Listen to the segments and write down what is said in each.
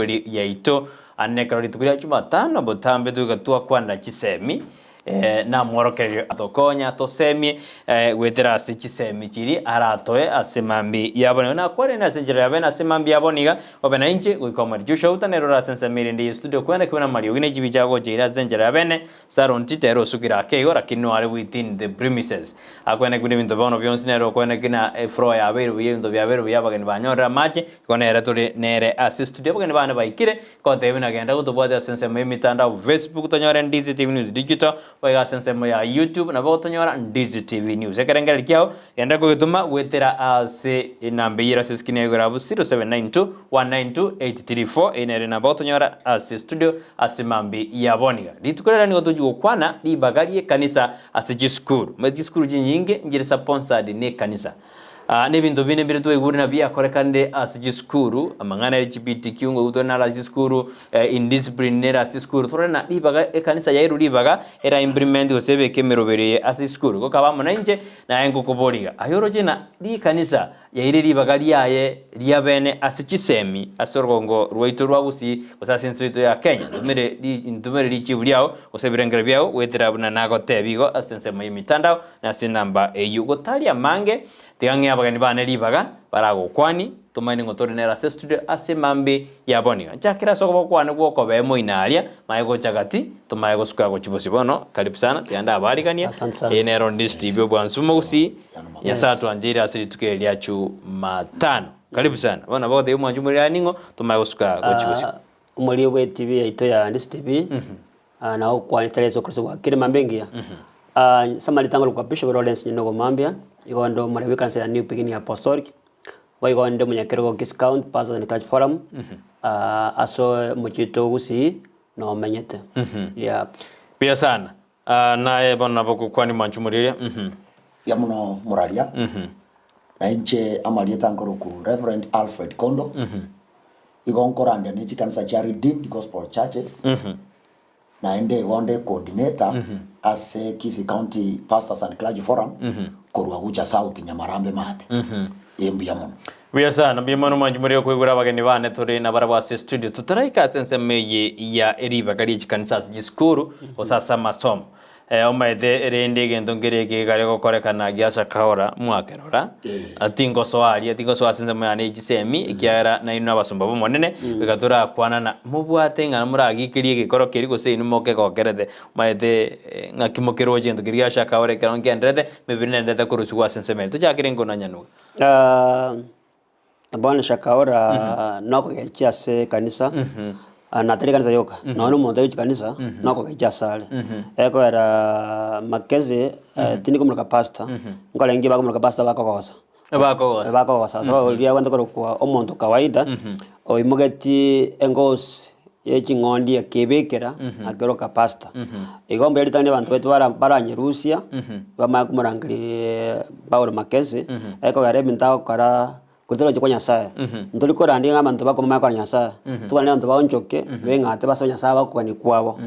Eri yaito. Ande ekero rituko ria Jumatano botambe toika twakwanera chisemi eh, namworokererio atokonye atosemie eh, goetera ase chisemi chiria aratoe ase mambi yabo nigo nakwanire ase enchera ya bene ase mambi yabo niga obe na inche goika omorero Joshua Uta nere ore ase ensemo erinde ye studio kwenda kebe namariogi ne chibicha agocha ire ase enchera ya bene Saron titera osukire ake igo lakini noare within the premises. Akwene buna ebinto bono bionsi nere okwene kina efloor yabeire buya ebinto biabeire buya abageni banyorire amache igo nere tore nere ase studio abageni bane baikire gotebia buna genda gotobwate ase ensemo ya emitandao Facebook tonyore Ndizi TV News Digital boigo ase ensemo ya YouTube nabo gotonyora Ndizi TV News ekerengererio kiao genda kogetoma goetera ase enamba eyio ere ase eskrini yago igoro abwo 0792 192 834 eyio nere enamba gotonyora ase studio Ase mambia ya bono iga, rituko riria nigo tochia gokwana ribaga ri'ekanisa ase chisukuru. Omanyete chisukuru chinyinge nchire sponsored n'ekanisa. Ah, n'ebinto binde mbire twaigure na biakorekanire ase chisukuru, amang'ana ya LGBTQ ngoigwa tore naro ase chisukuru, eh, indiscipline nere ase chisukuru, torore na ribaga ekanisa yairwe ribaga era implement gose ebeke emeroberi eye ase chisukuru. Igo kaba amo nainche, naye ngokoboria iga, aye oroche ng'a rikanisa Yaire ribaga riaye ria bene ase chisemi ase orogongo rwaito rwa Gusii gose ase ense yaito ya Kenya. Ntomere ntomere richibu riao gose ebirengero biao goetera buna nagotebia igo ase ensemo y'emitandao na ase enamba eyio. Gotari amange, tiga ng'ee abageni bane ribaga baragokwanie, tomanye ning'o tore nere ase estudio ase mambi ya bono iga. Nchakere ase okoba kwane gw'okobea moino aria, maye gocha gati, tomaye gosuka gochia bosio. Bono karibu sana, tiga ndabaariganie. Asante sana. Eye nero Ndisi TV obwansu mogusii. Nyasae atwancheire ase rituko eri ria Chumatano. Karibu sana. Bono nabo ogotebia omwanchi omoriri aye ning'o, tomanye gosuka gochia bosio. Ah, omorio bwe TV yaito ya Ndisi TV ah, nao okwanete Yeso Kristo gwakire mambia engiya. Ah, ase ritang'ani korwa Bishop Lawrence Nyinogo mambia, igo inde omoremi bw'ekanisa ya New Beginning Apostolic, boigo inde omonyakerogo Kisii County Pastors and Church Forum, ah, ase omochie oito o Gusii nomenyete. Yeah. Buya sana. Ah, naye bono nabo ogokwania omwanchi omoriri. Mhm. Mbuya mono moraria, na inche amarieta nkoroku Reverend Alfred Kondo, igo nkorandia ne chikanisa chia Redeemed Gospel Churches, naende igo nde coordinator ase Kisii County Pastors and Clergy Forum, korwa Gucha South Nyamarambe Maate. Ee mbuya mono. Buya sana, mbuya mono mwanchi more okoigwera abageni bane tore nabarabwo ase estudio. Totaraika ase ensemo eye ya ribaga rie chikanisa ase chisukuru gose ase amasomo. Eh, omaete rende egento nkere eke gekare gokorekana gia Shakaora mwakerora. Eh. Tingosoa aria, tingosoa ase ensemo yane ye chisemi, ekiagera nainwe abasomba b'Omonene, goika torakwanana. Mobwate ng'a moragikerie egekoro keria gose inwe mokegokerete. Omaete eh, ng'aki mokeroche egento keria gia Shakaora ekero nkenderete, mebere nendete korusigwa ase ensemo ere. Tochakere nkonanyanwa. Bono Shakaora nokogechia ase ekanisa, na tari ekanisa yoka, nonya na omonto agochia kanisa, nokogechia asare. Ekoera Mackenzie, tindi komoroka pastor, nkorenge bakomoroka pastor bakogosa. Bakogosa. Bakogosa, so oria agwente korokwa omonto kawaida, oimogetie engosi ye ching'ondi akebekera, akeroka pastor. Igo mbuya ritang'ani abanto baito bara baranyerusia, bamanye komorangeria Paulo Mackenzie, ekogera ebinto agokora kotorochi kwa Nyasaye. Ntori korandia ng'a abanto bakomomanya kore Nyasaye, tokwane abanto baonchoke, beng'ate basabe Nyasaye abakogania kwabo,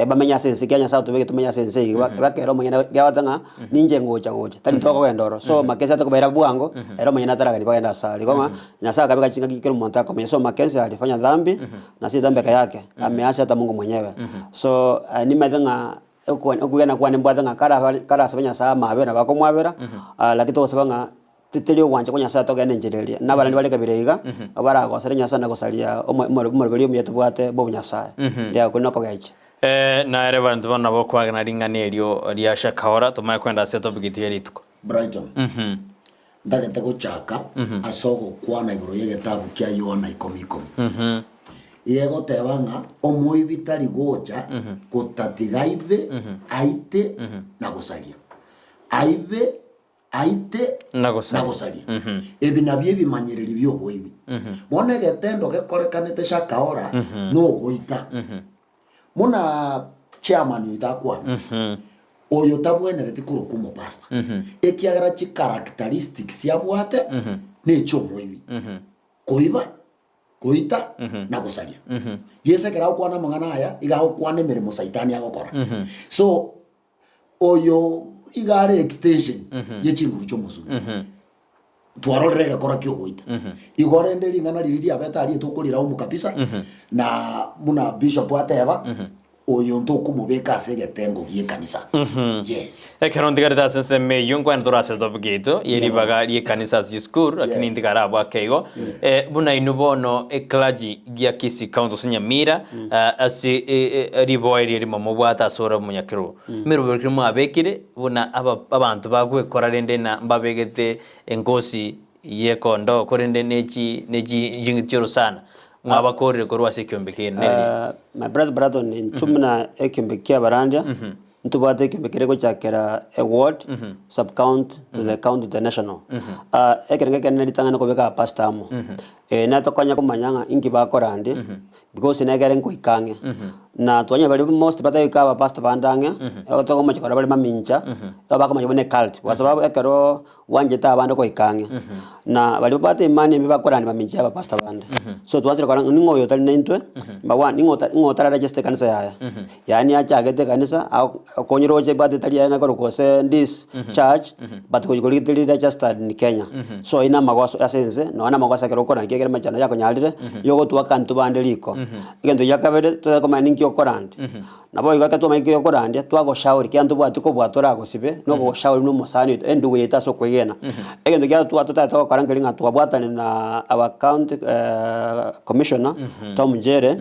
bamenye ase ense ekiagera Nyasaye otobekete tomenye ase ense eye, bakere omonyene ekiagera bagoteba ng'a ninche ngocha gocha, tari ntokogenda ororo. So Mackenzie atakobaira bwango, ere omonyene ataragania bagende asare. Igo ng'a Nyasaye akabeka chingaki kera omonto akomenya. So Mackenzie alifanya dhambi, na si dhambi peke yake, ameasi hata Mungu mwenyewe. So nimanyete ng'a okwe okwegena kwane mbwate ng'a kara karasabe Nyasaye amaabera nabo akomwabera, lakini togosaba ng'a titeri ogwancha kwa Nyasaye togende enchera eria. Na abarandi bare kabere iga, baragosere Nyasaye na gosaria omo omoroberi omuya tobwate bwa obonyasaye. Yeah, okwo nokogecha. Naye Reverend bono nabo okwagena ring'ana erio ria Shakaora, tomanye kwenda ase etopic yaito ya rituko. Brighton. Ntagete gochaka ase ogokwana igoro y'egetabu kia Yohana ikomi ikomi. Iga egoteba ng'a omoibi tari gocha gotatiga aibe, aite, na gosaria. Aibe, aite, Na gosaria. na gosaria. Ebi nabio ebimanyereri bi'oboibi. Bono egetendo gekorekanete Shakaora nogoita. Buna chairman oito akwana, oyo tabwenereti korokwa omopastor, ekiagera chicharacteristics abwate nechiomoibi, koiba, goita na gosaria. Yeso ekero agokwana amang'ana aya, iga agokwana emeremo saitani agokora. So oyo iga are extension ye chinguru chia omosunte. Twarorire egekora ki'ogoita. Igo rende ring'ana riria riabete aria tokoriraumu kabisa, na buna bishop ateba, oyo ntokomobeka ase egetengo gi'ekanisa. Yes. Ekero ntigarete ase ensemo eyio nkwane tore ase etopic yaito ye ribaga ri'ekanisa ase chisukuru, lakini ntigare abwo ake igo. Buna inwe bono eclergy gia Kisii County gose Nyamira, ase riboa erio erimo mobwate ase ore omonyakerogo, emeroberi ki mwabekire buna aba abanto bagwekora rende na mbabegete Engosi y'ekondoo, korende ne chi ne ching'iti chi'orosana, mwabakoorire korwa ase ekiombe kiaino. Neri. My brother Braton, intwe buna ekiombe kia abarandia, ntobwate ekiombe keria gochakera e ward, sub county to the county to the national. Ekerengo ekenene ritang'ani kobeka abapastor amo, natokonya komanya ng'a inki bakorandia, because negere nkoika ang'e. Na twanyora baria most batagoika abapastor bande ang'e, igo togomocha korora bare mamincha, igo bakomocha buna ecult, kwa sababu ekero bwanchete abande goika ang'e, na baria babwate imani embe bakorania mamincha ya abapastor bande. So twachire korora ng'a ning'o oyo otari naintwe, number one, ning'o ota ning'o otararegista ekanisa yaye, yaani achagete ekanisa ao okonyora oche ebwate etari yaye ng'a ekorokwa gose this church, but gochi korigia teri registered in Kenya. So ayio na amagoso ase ense, nonya na amagoso ekero okorania ekiagera emechando yakonyarire, yogotwaka intwe bande riko. Egento gia kabere, totari komanya ninki okorandia. Naboigo ekero twamanya ninki okorandia, twagoshauri ekiagera ntobwati kobua toragosibe, na okogoshauri buna omosani oito, endugu yaito ase okwegena. Egento gia twa totagete gokora nkeri ng'a twabwatane na our county commissioner, Tom Njere,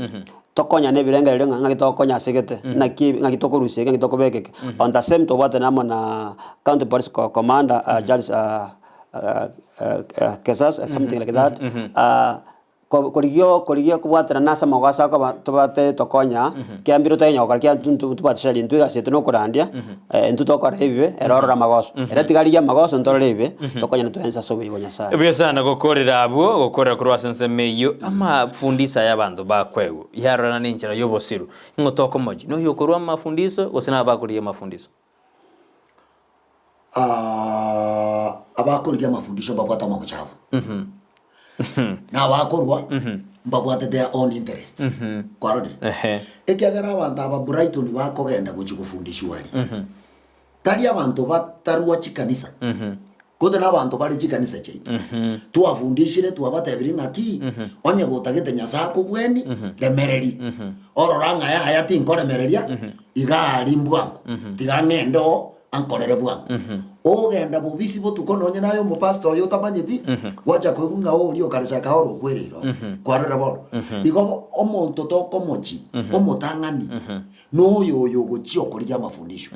tokonyane ebirengererio ng'a ng'aki togokonya ase gete, naki ng'aki tokorusia eke ng'aki tokobeka eke. On the same twabwatana amo na county police commander Charles Kesas something like that, korigia korigia kobwatana na ase amagoso akoba tobwate tokonya, kiambire otanyenya gokora kia ntu ntobwate sheria intwe egasi yaito nokorandia, intwe tokora ebibe ere orore amagoso. Ere tiga arigie amagoso ntorore ebibe, tokonyane twensi ase obuya bwa Nyasaye. Buya sana gokorera abwo, gokorera korwa ase ensemo eyio, amafundisa y'abanto bakwegwa, yarorana nenchera y'obosiru. Ing'o tokomochia? Noyo okorua amafundiso, gose nabakorigia amafundiso? Abakorigia amafundisho mbabwate amagocho abo, na abakorwa mbabwate their own interests, kwarorire? Ehe. Ekiagera abanto aba Brighton bakogenda gochia gofundishwa aria, tari abanto batarwa chikanisa, gose na abanto bare chikanisa chiaito. Twafundishire twabatebirie ng'aki, onye gotagete Nyasae akobweni, remereri. Orora ng'a yaya tinkoremereria, iga aria mbwango, tiga ng'ende oo ankorere bwango. Ogenda bobisi botuko nonye naye omopastor oyo otamanyeti, gwacha koigwa ng'a oria okare Shakahola okwereire oo. Kwarora bono? Igo omonto tokomochi omotang'ani noyo oyo ogochia okorigia amafundisho,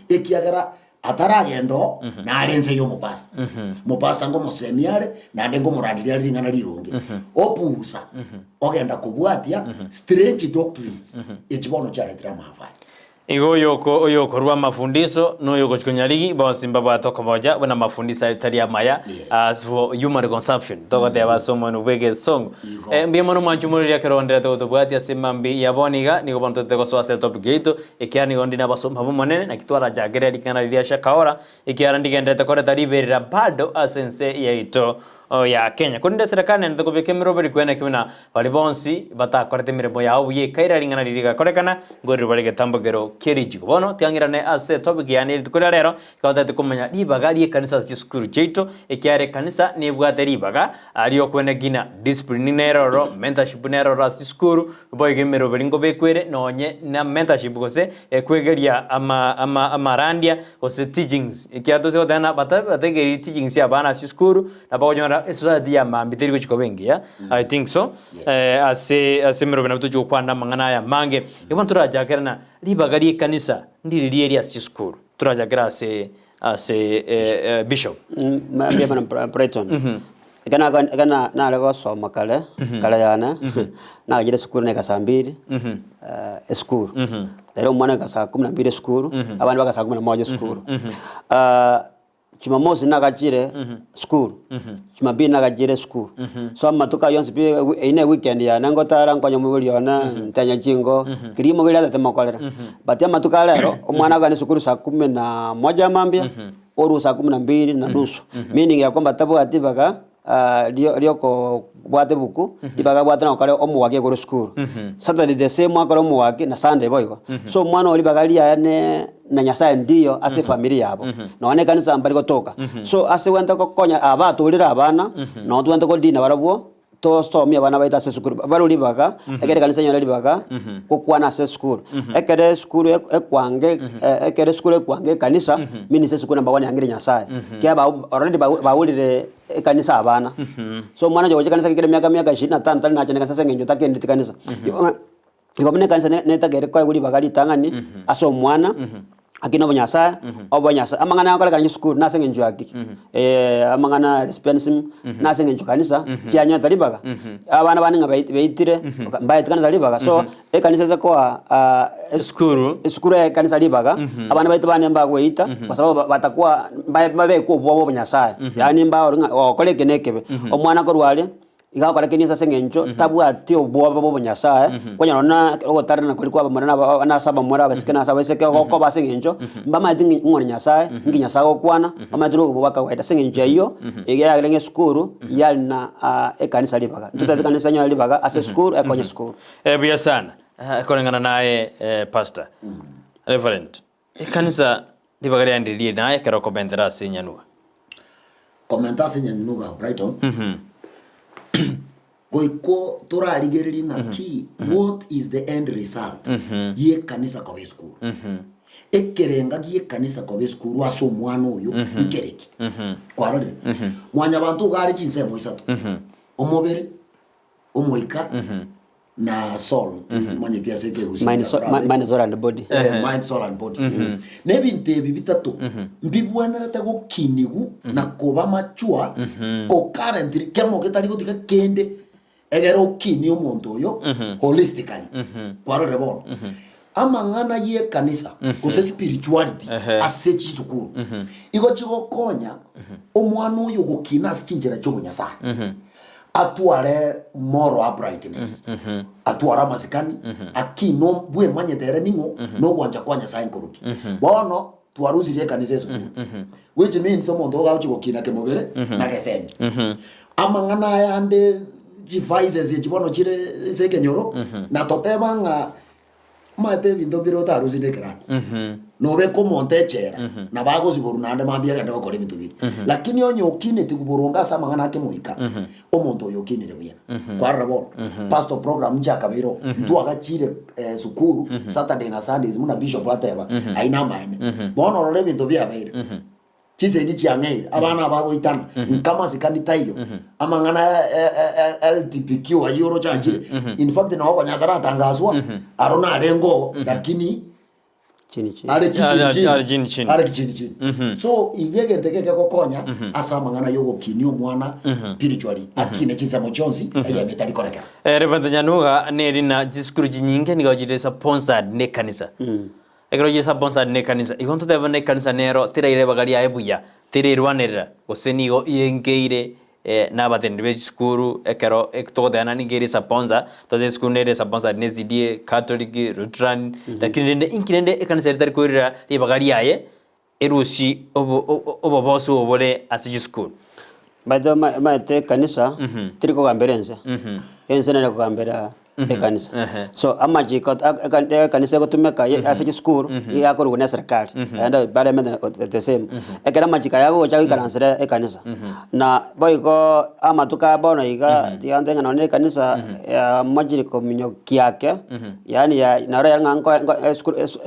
ekiagera Ataragenda oo, nare ense y'omopasta. Omopasta ngomosemia are, naende ngomoranderia are ring'ana rironge. Opuusa, ogenda kobwatia strange doctrines, echi bono chiaretire amafari. Igo oyoko oyokorua amafundiso na oyogochia konyarigi bonsi mbabwate okomocha buna amafundiso aye tari amaya as for human consumption togoteba ase omonwe bw'egesongo. Igo. Eh, mbuya mono mwanche omoreri ekero onderete gotobwatia ase mambia ya bono iga nigo bono totete gosoa ase etopic yaito Ekiagera nigo ndi nabasomba b'Omonene, naki twarachakire ring'ana riria Shakaora, ekiagera ndigendererete koreta riberera bado ase ense yaito ya Kenya. Korende eserekari nendete kobeka emeroberi kwene ki buna baria bonsi batakorete emeremo yabo buya ekaira ring'ana riria rigakorekana, nkoirerwa bare egetambokero kie richiko. Bono tiang'irane ase etopic yane ye rituko ria rero, ekero totagete komanya ribaga ri'ekanisa ase chisukuru chiaito, ekiagera ekanisa nebwate ribaga ri'okwenekina, discipline nere ororo, mentorship nere ororo ase chisukuru, Boigo emeroberi nkobekwa ere nonye na mentorship gose kwegeria ama ama amarandia gose teachings ekiagera tose goteba ng'a bata bategeriri teachings ya abana ase chisukuru nabo okonyora esociety ya mambia teri gochi koba engiya I think so ase ase emeroberi nabo tochi gokwana amang'ana aya amange. Igo bono torachakere na ribaga ria ekanisa ndiri rieri ase chisukuru torachakere ase ase bishop. Mambia bono Brighton. Ekero nako ekero na nare gosoma kare, kare yane, nagachire esukuru naika saa mbili, esukuru. Rero omwana aika saa kumi na mbili esukuru, abande baka saa kumi na moja esukuru. Jumamosi nagachire sukuru, jumapili nagachire esukuru, so amatuko ayio onsi pi eyio ne eweekend yane ngotara nkonye omobere one, ntenya chingo, keria omobere atete mokorere. But amatuko a rero, omwana akogenda esukuru saa kumi na moja mambia, orwa saa kumi na mbili na nusu, meaning ya kwamba tabwati mpaka. rio riokobwata ebuku, ribaga abwate na gokora omowaki ekore esukuru. Saturday the same akore omowaki na Sunday boigo. So omwana oria ribaga riaye ne na Nyasaye ndiyo ase efamiri yabo, nonya na ekanisa mbari gotoka. So ase gwenerete gokonya aba batorire abana, nonye togwenerete kodina barabwo, tosomie abana baito ase esukuru, barwe ribaga, ekero ekanisa enyore ribaga, gokwana ase esukuru. Ekero esukuru ekwange ekero esukuru ekwange ekanisa, means esukuru number one yangire Nyasaye. Ekiagera ba already baurire ekanisa abana. So omwana onye gocha ekanisa gekire emiaka miaka ishirini na tano tari nacha na ekanisa ase eng'encho takendereti kanisa. Igo buna ekanisa netagere koegwa ribaga ritang'ani ase omwana, lakini obonyasae, obonyasae amang'ana agokorekana chisukuru nase eng'encho ya ki? Amang'ana ya lesbianism, nase eng'encho kanisa chianyorete ribaga. Abana bande ng'a baitire, mbaeti kanisa ribaga, so ekanisa ase koa Esukuru. esukuru ya ekanisa ribaga, abana baito bande mbagoeita, kwa sababu batakwa mbabekwe obwoba obonyasae, yaani mbaorwe ng'a ogokora eke na ekebe. Omwana korwa aria. Iga agokora kende ase eng'encho tabwati obwoba bw'obonyasae, kwanyora buna ogotarerana koria kwa abamura na aba na ase abamura abasike na ase abaiseke gokoba ase eng'encho mbamaeti ng'a ng'o ne Nyasae, nki Nyasae agokwana, bamaete na obwoba kawaida. Ase eng'encho eyio, iga yagera ng'a esukuru yari na ekanisa ribaga. Ntotagete ekanisa enyore ribaga ase esukuru ekonye esukuru. Buya sana, koreng'ana naye pastor, Reverend, ekanisa ribaga riane riria naye ekero okomentera ase enyanua. Komenta ase enyanuga Brighton, goiko torarigererie ng'aki what is the end result y'ekanisa koba esukuru. Ekerenga gi'ekanisa koba esukuru ase omwana oyo nkereki? Kwarorire? Mwanyabanto iga are chinsemo isato, omobere, omoika, na soul timanyeti ase ekegusi Mind, so, barabe. mind, soul and body. Eh, mind soul and body na ebinto ebi bitato mbibwenerete gokinigu na koba machua ko currently kemo getari gotiga kende egere okinie omonto oyo holistically kwarorire bono amang'ana y'ekanisa gose spirituality Ehe. ase chisukuru igo chigokonya omwana oyo gokina ase chinchera chi'obonyasae Atware moral uprightness, atware amasikani, akina bwemanyete ere ning'o, na ogwancha kwa Nyasae nkoruki. Bono twarusirie ekanisa esukuru, which means omonto oyo gagochia gokina kemobere na gesemi. Amang'ana aya ande chivices echi bono chire ase ekenyoro, na toteba ng'a Omanyete ebinto mbire otarusie na ekeranya, nobeke omonto echela, nabo agosiborwa naende mambia agende gokora ebinto biria. Lakini onye okineti boronge ase amang'ana ake moika, omonto oyo okinire buya. Kwarora bono, pastor program nchiakabeire oo, ntwagachire sukuru Saturday na Sundays buna bishop ateba, ayio namaene. Bono orore ebinto biabeire. Chisegi chiang'eire, abana abagoitana, nkamasikani taiyo, amang'ana LTPQ ayio oroche achire. In fact nabo konya ataratangaswa, aro narenge oo, lakini Chini chini. are kichini Are- chini. are chini chini. Are kichini chini. So iga egento eke kegokonya ase amang'ana ya ogokinia omwana spiritually, akine chinsemo chionsi, eyemo etari korekera. Reverend Nyanuga neri na chisukuru chinyinge nigo chire sponsored ne ekanisa. Ekero Yeso abonsane nekanisa, igo ntotebe buna ekanisa nero teraire ribaga riaye buya, tererwanerera, gose nigo yengeire nabateneneri be chisukuru ekero togoteba nigo ere sponsor, totebe esukuru nere sponsored ne SDA, Catholic, Lutheran, lakini rende inki rende ekanisa ere tari koirera ribaga riaye erusie obobosu obo bore ase chisukuru. By the way, omanyete ekanisa teri kogambera ense, ense nere ekogambera ekanisa. So amachiko ekanisa egotumeka ase chisukuru iga akorugwa na eserekari naende parliament the same. Ekero amachiko aya agocha goikaransera ekanisa, na boigo amatuko aya bono iga tiga ntebe ng'a nonye na ekanisa yamochire kominyokia ake. Yaani ya naro yare ng'a nko nko esukuru esu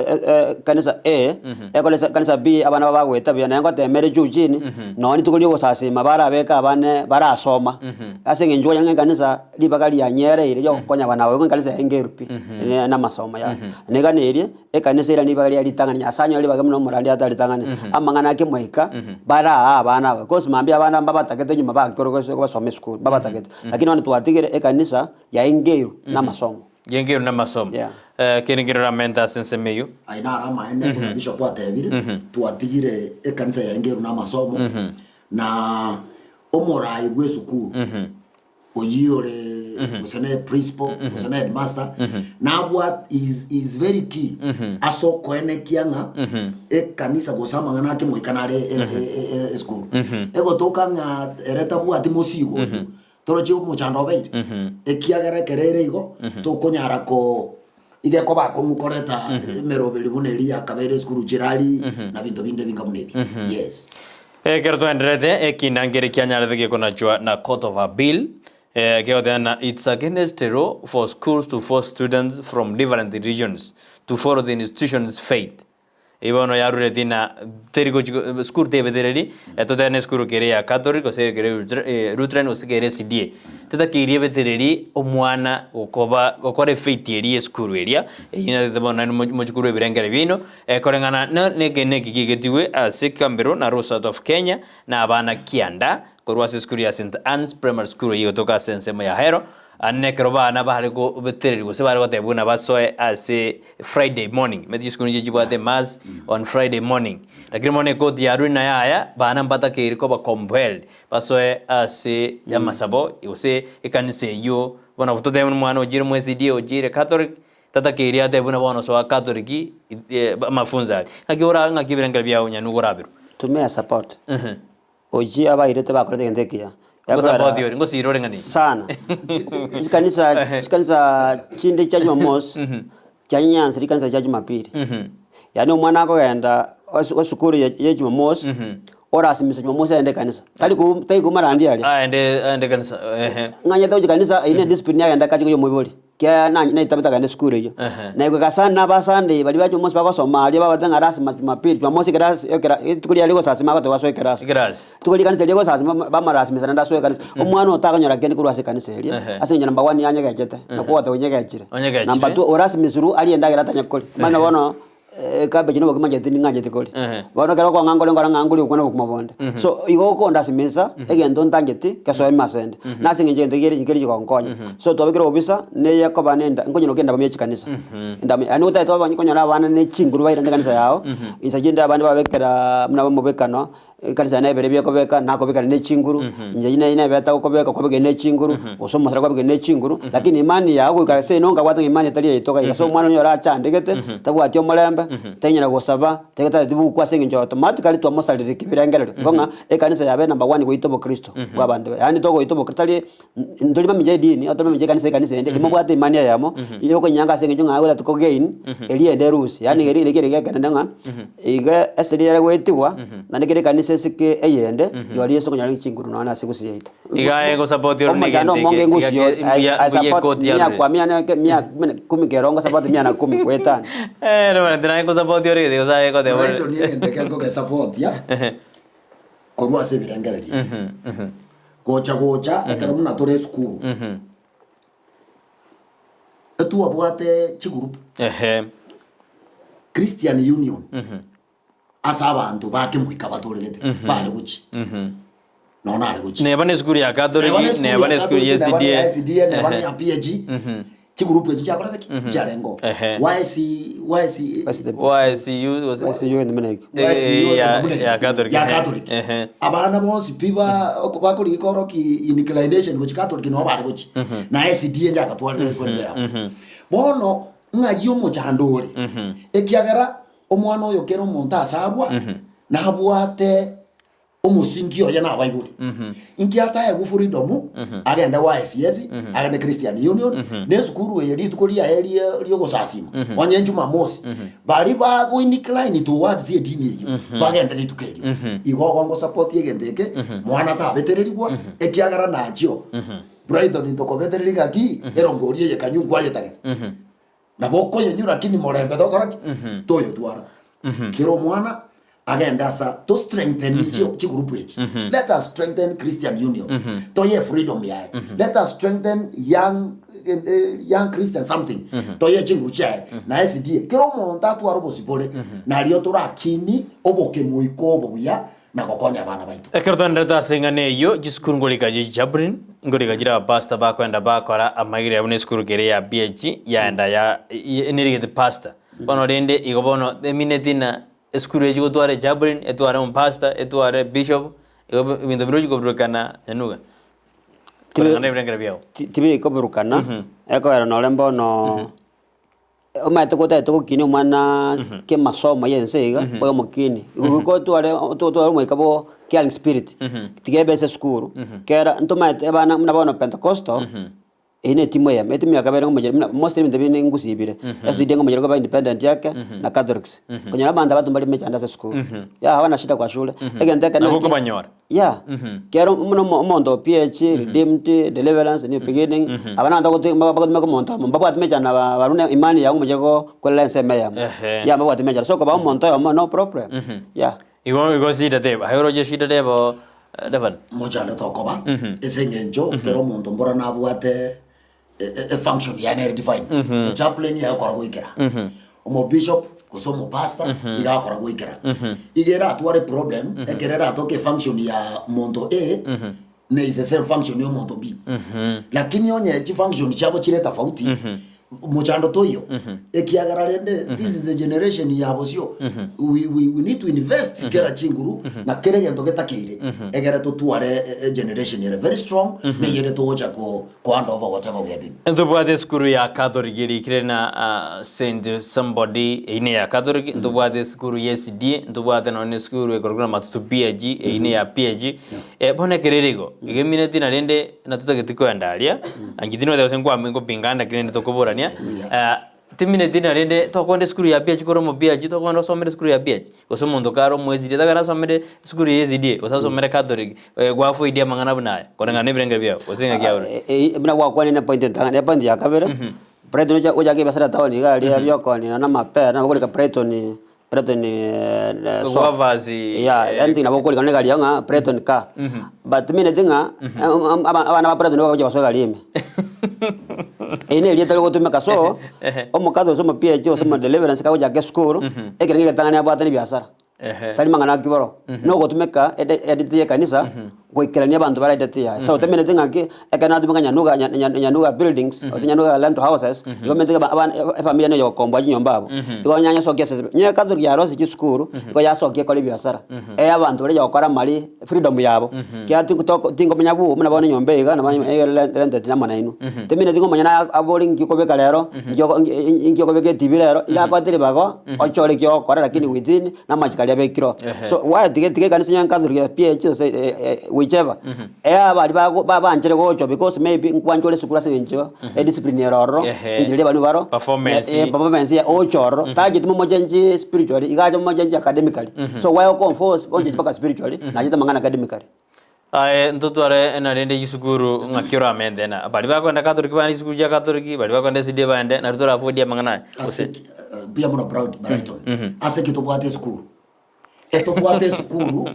ekanisa A, ekore ase ekanisa B abana bagoeta buya naye ngotemere juu chini, nonye rituko ria ogosasima barabeke abane barasoma, ase eng'encho kwanyora ng'a ekanisa ribaga rianyereire ria ogokonya abana aba igo ekanisa yaengeirwe pi, na amasomo yabo. Niga eria, ekanisa eria ribaga ria ritang'ani Nyasaye anyore ribaga buna omorandi ataritang'ani, amang'ana ake moika, baraa abana aba, coz mambia abana mbabatagete nyuma bakore gose basome esukuru, mbabatagete. Lakini bono twatigire ekanisa yaengeirwe na amasomo. Yengeirwe namasomo. Yeah. Eh, kende nkere oramente ase ensemo eyio. Aye naro amaene buna bishop atebire, twatigire ekanisa yaengeirwe namasomo, na omorai bw'esukuru oyio ore. gose ne principal gose ne headmaster nabwate is is very key ase okoenekia ng'a ekanisa gose amang'ana ake moika nare e- e- e- e- esukuru. Egotoka ng'a ere tabwati mosigo oyio, toroche omochando obeire, ekiagera ekero ere igo, tokonyara ko iga ekoba akong'u koreta emeroberi buna eria yakabeire esukuru chirari na binto binde binga buna ebio, yes. Ekero twaendererete, ekina nkere kianyarete gekonachwa na Court of Appeal, kegoteba ng'a it's against the law for schools to force students from different religions to follow the institution's faith. Eyio bono yarureti na teri gochi sukuru tebetereri, totebe ne esukuru kere ya Catholic gose kere Lutheran gose kere SDA. Tetakeiri ebetereri omwana gokoba gokora efaith eria ya esukuru eria, eyio natete bono naende mochi korwa ebirengere biaino, koreng'ana na neke neki gegetigwe ase ekegambero na Law Society of Kenya na abana kianda korwa ase esukuru ya St Anne's Primary School eyio egotoka ase ensemo ya Ahero, Aye nekero bana bare kobetererigwa gose bare gotebwa buna basoe ase Friday morning, omanyete chisukuru nigo chibwate mass on Friday morning, lakini bono ekoti yarure naye aya, bana mbatakeire koba compelled basoe ase amasabo gose ekanisa eyio, bono totebe buna omwana ochire mu SDA ochire Catholic, tatakeiri atebe buna bono soa Catholic amafunzo aria. Naki ora ng'aki ebirengererio biago onye nigo orabirwe. To me I support. Ochie abairete bakorete egento ekiya. Ngosapoti ore, ngosira ore ng'a nini? Sana. Chikanisa chikanisa chinde chia Jumamosi, chianyansa rikanisa chia Jumapili. Yaani omwana akogenda ase esukuru ya ya Jumamosi, orasimiswa Jumamosi aende ekanisa. Tari ko tari komarandia aria. Aende aende kanisa ehe. Ng'anyete gochia kanisa, eyio ne discipline agenda akache koyia omoibori. Kiagera na naitabete akagenda esukuru eyio. Ehe. Na goika Sunday aba Sunday baria ba Jumamosi bagosoma aria babate ng'a lasima Jumapili, Jumamosi ekerasi ekera rituko riaye rigosasima agotebiwa asoe ekerasi. Ekerasi. Rituko ria ekanisa riria egosasima bama bamarasimisa naende asoe ekanisa. Omwana otakonyora kende korwa ase ekanisa eria, Ehe. ase eng'encho number one yanyegechete, nakwo ogoteba onyegechire. Onyegechire. Number two orasimisirwe arie endagera atanye koria. Omanye bono Ekabeji na obokima inche tindi koria. Ehe. Bono ekero okong'a nkore nkore ng'a nkoria okwo na obokima bonde. So igo okondasimisa egento ntangeti kesoe ime asende. Na ase eng'encho egento kere nkeri chigonkonya. So twabekire obobisa neye ekoba na enda nkonyora kende ya chikanisa. Endamia yaani otagete oba konyora abana ne chinguru bairane ekanisa yao, insa chinde abande babekera buna omobekano. Ekanisa yane ebere biekobeka, nakobekana ne chinguru, inche ne nebeta gokobeka kwabekire ne chinguru, gose omosara kwabekire ne chinguru, lakini imani yao goika ase eno nkabwate ng'a imani etari yaito iga iga. So omwana oria orachandegete, tabwati omorembe, tainyara gosaba, tari bukwa ase eng'encho automatically twamosarire kibirengererio. Igo ng'a ekanisa yabe number one goita obokristo bwa abanto baye. Yaani togoita obokristo tari ntori mamincha edini, tori mamincha ekanisa ekanisa ende, rimobwate imani eyemo, yokonyanga ase eng'encho ng'a otagete ko gain, eria ende erusie. Yaani eri naki ere ekenene ng'a, iga ase riria goetigwa, naende kera ekanisa esike eyende, rirorio Yeso okonyora chinguru nonya ase gusii yaito. Iga aye gosupport ore Omochando negento omonge eke, ngusi tiga yo, ke- mbuya- I- I mbuya support ekoti mia yarure. kwa mia na mia kumi kerongo support mia na kumi goetania. Eh, nobonete naye ngosupport ore gete gose aye goteba ore. Brighton egento ekero nkogesapotia korwa ase ebirengererio ebi. Gocha gocha ekero buna tore esukuru, etwabwate chigroup, Ehe. Christian Union, ase abanto ba kemoika batoregete bare gochia, nonya nare gochia. Neba ne esukuru ya Neba ne Catholic, esukuru neba ya ne esukuru ya Catholic, neba ne ya SDA. SDA, neba ne ya PAG, chigroup echi chiakorete ki? Chiarengo. Ehe. YC, YC, YCU gose- YCU ende buna ekio. Eh, ya- ya Catholic, ya ehe. Catholic. Ehe. Abana bonsi pi ba bakorigia koroki inclination gochia Catholic nabo bare gochia. Na SDA njagatwarire ekorende yabo. Bono ng'ai omochando ore? Ekiagera omwana oyo kera omonto ase arwa nabwate omosingi oye nabaibori. Inki ataegwe freedom agende YCS, agende Christian Union, na esukuru eye rituko riaye rie riogosasima onye Jumamosi, baria bago incline towards edini eyio bagende rituko erio. Igo ogo ngosupport egento eke, mwana tabetererigwa ekiagera nachio Brighton ntokobetereria ng'aki erongori eye kanywa nkwayetagete. Nabo okoyenywa lakini morembe tokora ki? Toyotwara. Kera omwana agende asa to strengthen chigroup echi. Let us strengthen Christian Union. Toye freedom yaye. Let us strengthen young young Christian something. Toye chinguru chiaye. Na SDA. Kera omonto atware obosibore nario torakini obokemoika obo buya na gokonya abana baito. Ekero twaenderete ase eng'ana eyio, chisukuru ngorika chie chichaplain, ngorika chire abapastor bakoenda bakora amagiri abwo na esukuru keria ya PH yaenda ya nerigete pastor. Bono rende igo bono emineti na esukuru echi gotwara echaplain, etware omopastor, etware bishop, igo ebinto birochi koburukana nyanuga. Koreng'ana nebirengero biao. Tibikoburukana, ekogera nore mbono omanyete gotagete gokinia omwana kiamasomo ya ense iga, obe omokini. Goika otware otware omoika bwo caring spirit, tiga ebe ase esukuru, kera ntomanyete abana buna bono pentecostal, Eyio ne etimu eyemo, etimu ya kabere ng'omochie buna most ebinto binde ngusii bire, SDA ng'omochie koba independent yake na Catholics. Konyora abanto abato mbari emechando ase esukuru, yeah hawana shida kwa shule, egento ekero Nabo naki okobanyora. yeah, kero buna omo omonto o PH, Redeemed, Deliverance, New Beginning, aba nabanto bagotu bagotumeka omonto amo, mbabwati mechando na ba baruna imani yabo ng'omochie go korera ensemo eyemo, Ehe. yeah mbabwati mechando, so koba omonto oyomo no problem, yeah. Igo igo shida teba, aye oroche shida teba Reverend. Mochando tokoba ase eng'encho kera omonto mbora nabwate e function yaye nere defined. Echaplain yaye okora goikera. Omobishop gose omopastor iga akora goikera. Iga eratware problem ekero eratoke efunction ya monto A ne is the same function ya omonto B. Lakini onye chifunction chiabo chire tofauti mochando toiyo ekiagera rende this is a generation ya bosio we need to invest kera chinguru na kera egento getakeire egere totware e generation ere very strong na eyere togocha ko ko hand over whatever we are doing. Ntobwate esukuru ya Catholic erikire na Saint somebody eyio ne ya Catholic, ntobwate esukuru ya SDA, ntobwate nonye na esukuru ekorokwa na Matutu PAG eyio ne ya PAG. Bono ekero ere igo, igo emineti narende natotageti koenda aria, inche tindi goteba gose nkwame nkopingana lakini rende tokoborania, timineti narende tokoenda esukuru ya PAG kore omo PAG tokogenda osomere esukuru ya PAG, gose omonto kare omo SDA takare asomere esukuru ya SDA gose asomere Catholic, gwafoidia amang'ana buna aya koreng'ana na ebirengero biao gose ng'aki aure. Buna gwakwanire epoint entang'ani, epoint ya kabere, Brighton ocha ochake ebiasara town iga aria riokonia na amapera nabo okorika Brighton Brighton soap. Guavas, Yeah, anything nabo okorika na egari yao ng'a Brighton car. But timineti ng'a abana ba Brighton nigo bagochia gosoa egari ime. Eri na erieta rigotumeka so, omokazi gose omo PH gose omo deliverance kagochaka esukuru, ekero egetang'ani abwate na ebiasara. Tari mang'ana a kiboro, nogotumeka ede edit ya ekanisa goikerania abanto bare edit yaye. So tomineti ng'aki ekero natumeka nyanuga nya- nya- nyanuga buildings gose nyanuga rental houses, igo omanyete ng'a abana efamiri yane yogokomboa chinyomba abwo. Igo nyanyesokia ase onye Catholic yarosirie chisukuru, igo yasokia ekore ebiasara, ee abanto baria yogokora amari freedom yabo, ekiagera tingo toko tingomenya bwogo buna bono enyomba eye iga nabo rented amo nainwe. Timineti ng'a omonyene a abore nki okobeka rero, nki oko nki okobeka etibi rero, iga akoete ribaga ochore eki ogokora lakini within na amachiko aria abekire oo. So why tiga tiga ekanisa onye Catholic ya PAG gose whichever, ea baria bago babanchere gocha because maybe nkwancha ore esukuru ase eng'encho ediscipline ere ororo, Ehe. enchera eria abalimu baro, Performance. performance ya oche ororo, target momochenji spiritually, iga ache momochenji academically. So why okomforce onchenji mpaka spiritually, nachete amang'ana academically. Aye ntotware narende chisukuru ng'aki oramente na baria bakoenda Catholic baende chisukuru chia Catholic, baria bakoenda SDA baende, nario toraafodie amang'ana aya. Ase Gose ki- eh, mbuya mono Proud Brighton. Ase ki tobwate esukuru? Etobwate esukuru.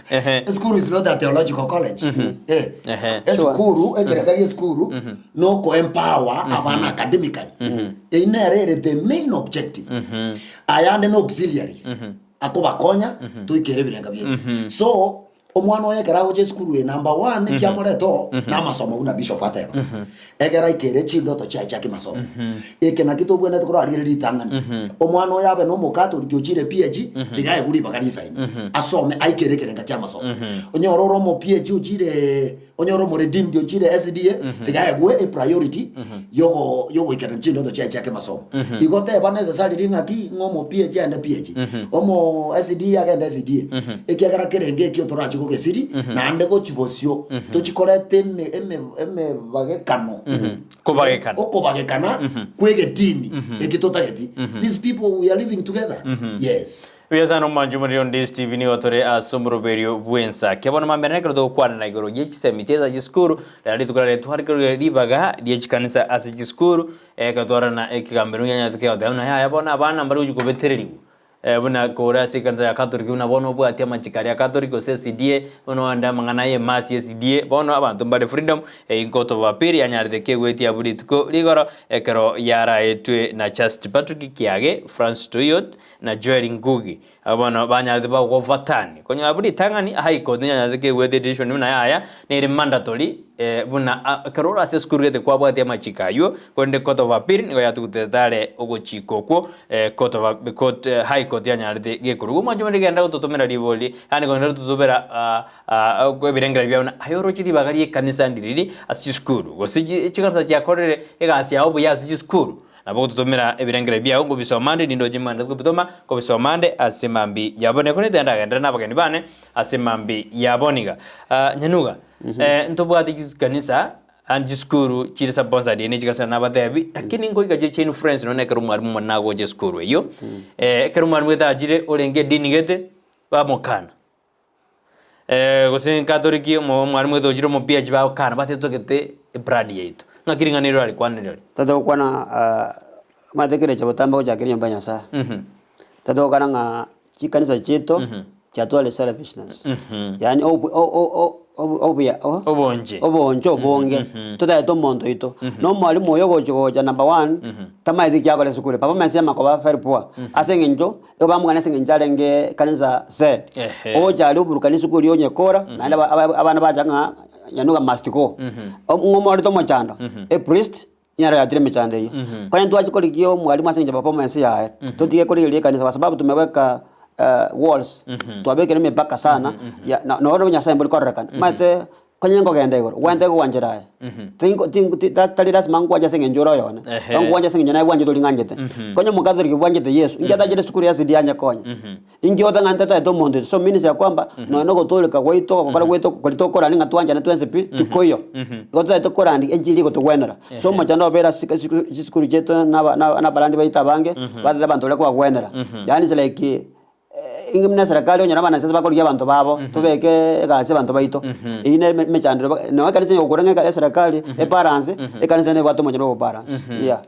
Ehe. Esukuru is not a theological college. Eh. Ehe. Esukuru, ekereka gia esukuru, noko empower abana academically. Eyio nere ere the main objective. Ayande na auxiliaries. Akobakonya toikere ebirenga biaito. So, Omwana oye ekero agocha esukuru eye number one ekiamoreta oo namasomo buna bishop ateba. Ekero aikere chindoto chiaye chia kimasomo. Eke nakio tobwenerete korarigereria ritang'ani. Omwana oyo abe na omokatoliki ochire PAG tiga aegwe ribaga risaine asome aikere ekerenga kia amasomo. Onyore ore omo PAG ochire onyore omo redeemed ochire SDA tiga aegwe epriority yogo yogoikerania chindoto chiaye chia kimasomo. Igo teba necessarily ng'aki ng'a omo PAG aende PAG, omo SDA agende SDA, ekiagera kerenge ekio torache gogesiri naende gochi bosio tochikoreta eme eme emebagekano Kobagekana. okobagekana kwa egetini eki totageti. These people we are living together yes. Buya sana omwanchi omoriri onde Steve nigo tore ase omoroberio bw'ensa. Kia bono mambia nekero togokwanera igoro ye chisemi chiaye chisukuru, rero rituko riaye twarikire ribaga rie chikanisa ase chisukuru, ekero twarora ekegambero ngianyarete kegoteba buna yaya bono abana mbari gochia kobetererigwa buna kore ase ekanisa ya Catholic buna bono obwati amachiko aria Catholic gose SDA, bono ogende amang'ana ya emasi ya SDA, bono abanto mbare freedom, eyio court of appeal yanyarete kegwetia abwo rituko rigoro ekero yaraetwe na Justice Patrick Kiage, Francis Tuiyott, na Joel Ngugi. Bono banyarete bagofatani konyora buna ritang'ani High Court nenyarete kegwete decision buna yaya nere mandatory buna ekero ore ase esukuru gete kwabwatia amachiko aywo korende court of appeal nigo yatugutete are ogochika okwo court of court High Court yanyarete gekorwa. Igo omwancho onde genda gototomera ribori yaani genda gototobera ebirengererio biao buna aye oroche ribaga ria ekanisa ndiriri ase chisukuru gose chikanisa chiakorire egasi yabo buya ase chisukuru. Nabo ogototomera ebirengererio biao nkobisoma nde, nindoche imande kobitoma, nkobisoma nde ase mambia yabo. Neko nete ndagenderere nabageni bane ase mambia yabo niga. Ah, Nyanuga, ntobwate chikanisa and chisukuru chire sponsored ne chikanisa nabatebi, lakini nkoika chire chia influence nonye ekero omwalimu omonene agocha esukuru eyio, ekero omwalimu gete achire orenge edini gete, bamokana. Gose Katoliki omwalimu gete ochire omopia chibagokana batetogete ebrand yaito. Ng'aki ring'ana eri orarikwane rirorio? Tata gokwana omanyete kerecha botambe gochakera enyomba ya Nyasaye. Tata gokwana ng'a chikanisa chiaito chiatware selfishness. Yaani obuya Obonche. obonche obonge totaete omonto oito. Na omwalimu oyo ogochi gocha number one tamaeti ki akore esukuru. Performance yamakoba very poor ase eng'encho Nigo bamogania ase engencho arenge kanisa said. Ehe. Ogocha aria oburukani isiko erio onye kora, naende aba- aba- abana bacha ng'a Nyanuga must go. Ng'a omorete omochando, a priest niye aratire emechando eyio. Konya ntwachi korigia omwalimu ase engencho performance yaye, totige korigereria ekanisa kwa sababu tumeweka walls, twabekire emipaka sana, ya na noro Nyasaye mbori kororekana. Omanyete Konya nkogenda igoro, gwente gwanchera aye. Tinko tinko ti ta tari lasima nkwanche ase eng'encho ore oyone. Ehe. Nkwanche ase eng'encho naye bwanchete oria ng'anchete. Konya omokatholiki bwanchete Yesu, inki atachire esukuru ya SDA anye konya? Inki otang'anete totaete omonto oito? So means ya kwamba nonya na ogotooreka gwaito ogokora gwaito koria tokorani ng'a twanchane twensi pi, tikoiyo. Igo totaete korandi enchiri egotogwenera. So omochando obeire ase chisukuru chiaito na aba na abarandi baito abange, batete abanto baria kobagwenera. Yaani it's like. Inwe buna eserekari onyore abanasiasa bakorigia abanto babo, tobeke egasi abanto baito. Eyio nere emechandero ba nonya ekanisa onye gokora ng'a eserekari ebalance, ekanisa nebwate omochando bwa okobalance, yeah.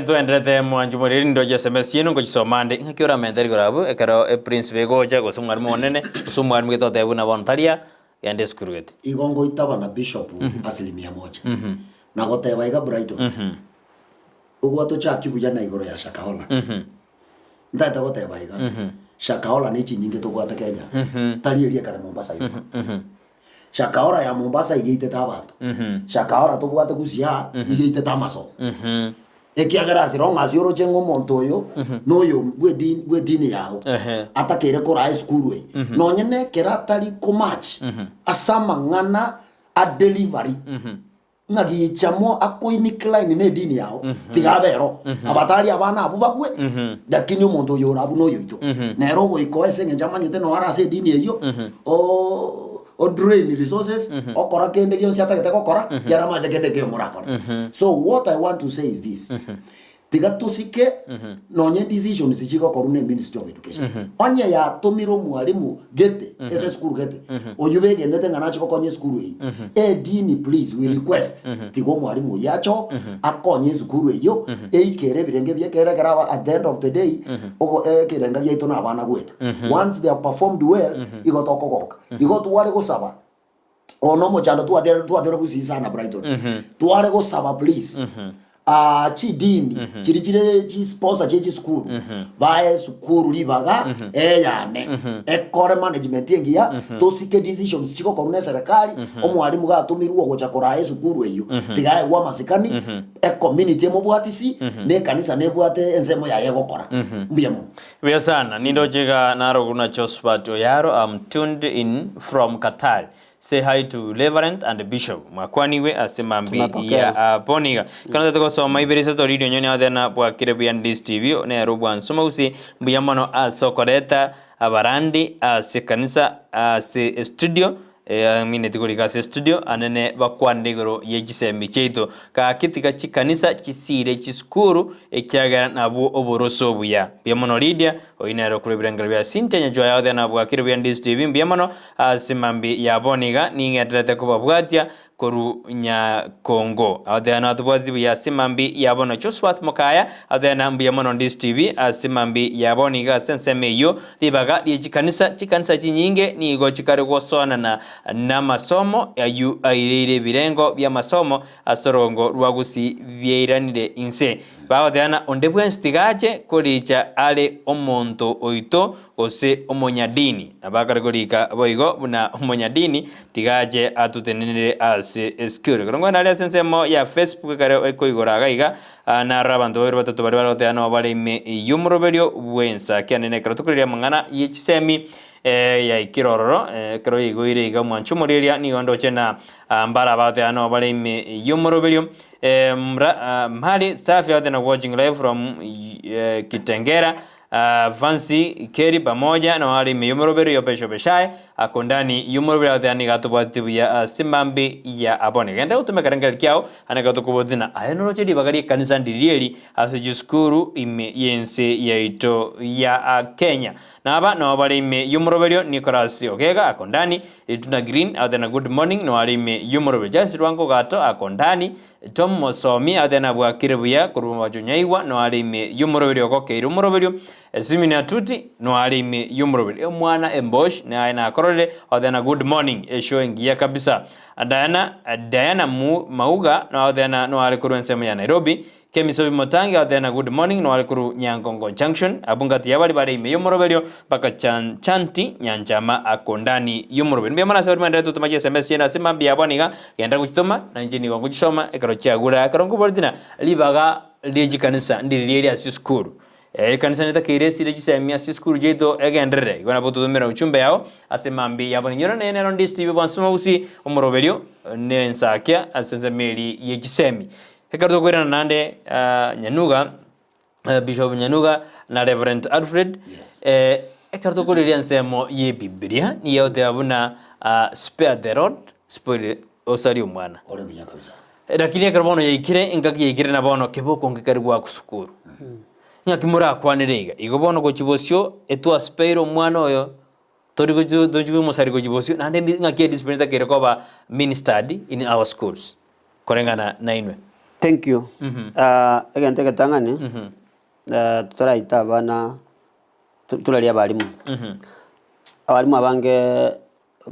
Ntwenderete mwanchi moriri nindoche SMS chiaino ngochisoma ande ng'aki oramente rigoro abwo ekero eprincipe egocha gose omwalimu omonene gose omwalimu gete otebe buna bono taria genda esukuru gete. Igo ngoitaba na bishop asilimia moja. Na goteba iga Brighton, ogwatochaki buya na igoro ya Shakahola. Ntagete goteba iga, Shakahola ne chinyinge tobwate Kenya, tari eria ekare Mombasa yoka. Shakahola ya Mombasa iga eitete abanto, Shakahola tobwate Gusii aa iga eitete amasomo. Ekiagera as long as oroche ng'a omonto oyo noyo bw'edini bw'edini yago, Ehe. atakeire koraa esukuru eye, nonye na ekero atari komatch ase amang'ana a delivery, Ng'a gicha mo akoinicline nedini yao, tiga abe ero. Abatari abana abwo bagwe, lakini omonto oyo ore abwo noyo oito. Nere ogoika oo ase eng'encho amanyete noo are ase edini eyio, o drain resources, okora kende gionsi atagete gokora, ekiagera amanyete kende nkeiyo morakore. So what I want to say is this, Tiga tosike nonye decisions chigokorwa ne ministry of education. Onye yatomire omwalimu gete ase esukuru gete oyio begenete ng'a nache gokonya esukuru eyio edini please we request tiga omwalimu oyio ache oo akonye esukuru eyio eikere ebirenge ebiya ekere ekero aba at the end of the day ogo ekerenga giaito na abana goeta. Once they have performed well igo tokogoka. Igo tware gosaba Oyo nomochando twatera twatera gusii sana Brighton. Tware gosaba please. Ah, chidini chiri chire chisponsor chie chisukuru bae esukuru ribaga eyane ekore management engiya tosike decisions chigokorwa na eserekari omwalimu gatomirwe ogocha koraa esukuru eyio tiga aegwe amasikani ecommunity emobwatisi na ekanisa nebwate ensemo yaye egokora mbuya mono. Buya sana, nindoche iga naroguru na Josphat Oyaro am tuned in from Qatar. Say hi to Reverend and Bishop. Mwakwanigwe ase mambi Tunapokea. ya abwo niga. Ekero ntagete gosoma ibere isato riria onye niathena bwakire buya Ndis TV nero obwansoma gose mbuya mono ase okoreta abarandi ase ekanisa ase estudio Amineti korika ase estudio anene bakwanire igoro ye chisemi chiaito. Gaki tiga chikanisa chisiire chisukuru ekiagera nabwo oboroso obuya. Mbuya mono Lydia, oyio nere okorwa ebirengero bia Cynthia Nyachwaya othe nabwakire buya Ndisi TV mbuya mono ase mambia ya bono iga ning'endererete kobabwatia Korwa Nyakongo agoteeba natobwateti buya ase mambi ya bono Josphat Mokaya agoteeba na mbuya mono Ndisi TV ase mambi ya bono iga ase ensemo eyio ribaga rie chikanisa chikanisa chinyinge nigo chikare gosoanana namasomo ayio aireire ebirengo biamasomo ase orogongo rwa Gusii biairanire inse. Bagoteana onde bwensi tigache koriicha are omonto oito gose omonyadini. Nabo akare korika boigo buna omonyadini tigache atotenenere ase esukuru. Ekero nkwana aria ase ensemo ya Facebook ekero ekoigora iga iga, narora abanto babere batato baria bare goteba nabo bare ime y'omoroberio bw'ensa kianene ekero tokoreria amang'ana ye chisemi yaikire ororo ekero yaigoire iga omwancho omoreria nigo ndoche na mbare abagoteeba nabo bare ime y'omoroberio Mhali Safi out and watching live from Kitengela Fancy Kerry pamoja nao are ime y'omoroberio y'Opesho Peshae ako ndani y'omoroberio agoteba nigo atobwateti buya ase mambi ya abone. Genda gotoma ekerengererio kiao ande ekero tokobotia na aye noroche ribaga ri'ekanisa ndiri eri ase chisukuru ime y'ense yaito ya Kenya. Na aba nao bare ime y'omoroberio Nicholas Ogega ako ndani, Rituna Green agoteba na good morning nao are ime y'omoroberio Charles Rwango Gato ako ndani, Tom Mosomi agoteba na bwakire buya korwa Mabacho Nyaigwa nao are ime y'omoroberio ogokeire omoroberio Simeon Atuti nao are ime y'omoroberio Omwana Embosh naye nakororire agoteba na good morning eshow engiya kabisa Diana Diana Mauga nao agoteba na nao are korwa ensemo ya Nairobi Kemisobi Motangi agoteba na good morning noare korwa Nyangongo Junction abwo ngati ya baria bare ime y'omoroberio mpaka Chan Chanti Nyanchama ako ndani y'omoroberio. Mbuya mono ase baria mwenderete gotoma chiSMS chiaino ase mambia abwo niga genda gochitoma na inche nigo ngochisoma ekero chiagure ekero nkoboretie na ribaga rie chikanisa ndiriria eri ase esukuru. Ekanisa netakeire esire chisemi ase chisukuru chiaito egenderere. Igo nabo totomera uchumbe yao ase mambia yabo. Ninyore naye nero ndi Steve Bwansi Mogusi omoroberio ne ensakia ase ensemo eri ye chisemi. Ekero tokoirana naende Nyanuga, Bishop Nyanuga na Reverend Alfred, ekero tokoreria ensemo ye Ebibilia, nigo egoteba buna spare the rod, spoil osarie omwana. Ore buya kabisa. Lakini ekero bono yaikire, engaki yaikire na bono keboko nkekari goakwa sukuru. Ng'aki morakwanere iga? Igo bono gochia bosio, etwaspaire omwana oyo, Tori gochi tochi komosari gochia bosio naende ndi ng'aki ediscipline etakeire koba ministered in our schools koreng'ana nainwe. Thank you. Ah, egento egetang'ani, toraita abana to- toraria abalimu. Abalimu abange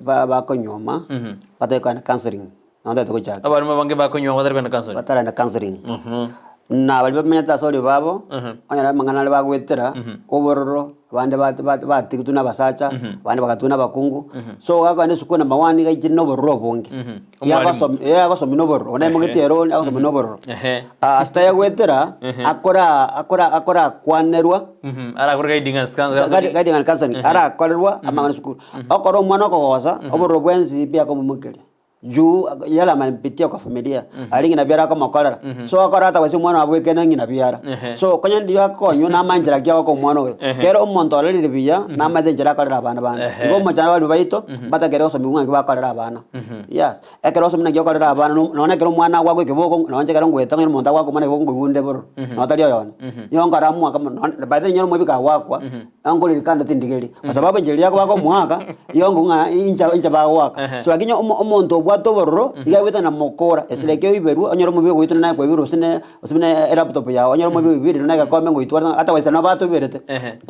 ba- bakonyuoma, batari kogenda counselling, nabo ntagete gochaka. Abalimu abange bakonyuoma batari kogenda counselling. Bataragenda counselling. Na baria bamenyete ase oria babo, onyore amang'ana aria bagoetera, obororo, abande bat- bat- batigitwe na abasacha, abande bagatigwa na abakungu, so gakogenda esukuru number one iga aichire na obororo obonge. Omwalimu. Yagosom eh agosomia na obororo, onye aimogeti ere onde agosomia na obororo. Ehe. Ase tayagoetera, akora akora akorakwanerwa, Arakore guiding and counseling. guiding and counseling, arakorerwa amang'ana esukuru. Okora omwana okogosa, obororo bwensi pi akomomokeria. Juu yale amepitia kwa familia aria ng'ina biara akomokorera so akora ata gose omwana obo ekene ng'ina biara so konya ndiyo akonywa namanchera ki agoka omwana oyo kero omonto orerire buya namaete enchera akorera abana bande igo omochando abaremi baito mbatakere gosomigwa ng'aki bakorera abana yes ekero osomire naki okorera abana no nonye ekero omwana agoakwa ekeboko nonye ekero ngoeta onye omonto agoaka omwana ekeboko nkoigwa onde bororo nonye tari oyone nigo nkora mwaka mono nonye by the way ninyore omoibiki agoakwa Nangorire kando tindigeri, kwa sababu enchera eria bakomoaka, igo ng'o ng'a inche inche bagoaka. So lakini omo omonto obwate obororo, iga agoeta na mokora, esira eke oiberwe, onyore omobe ogoitwa naye kwaibirwe gose ne gose buna elaptop yago, onyore omobe oibire na egekombe ngoitware ata goisa nabo batoiberete,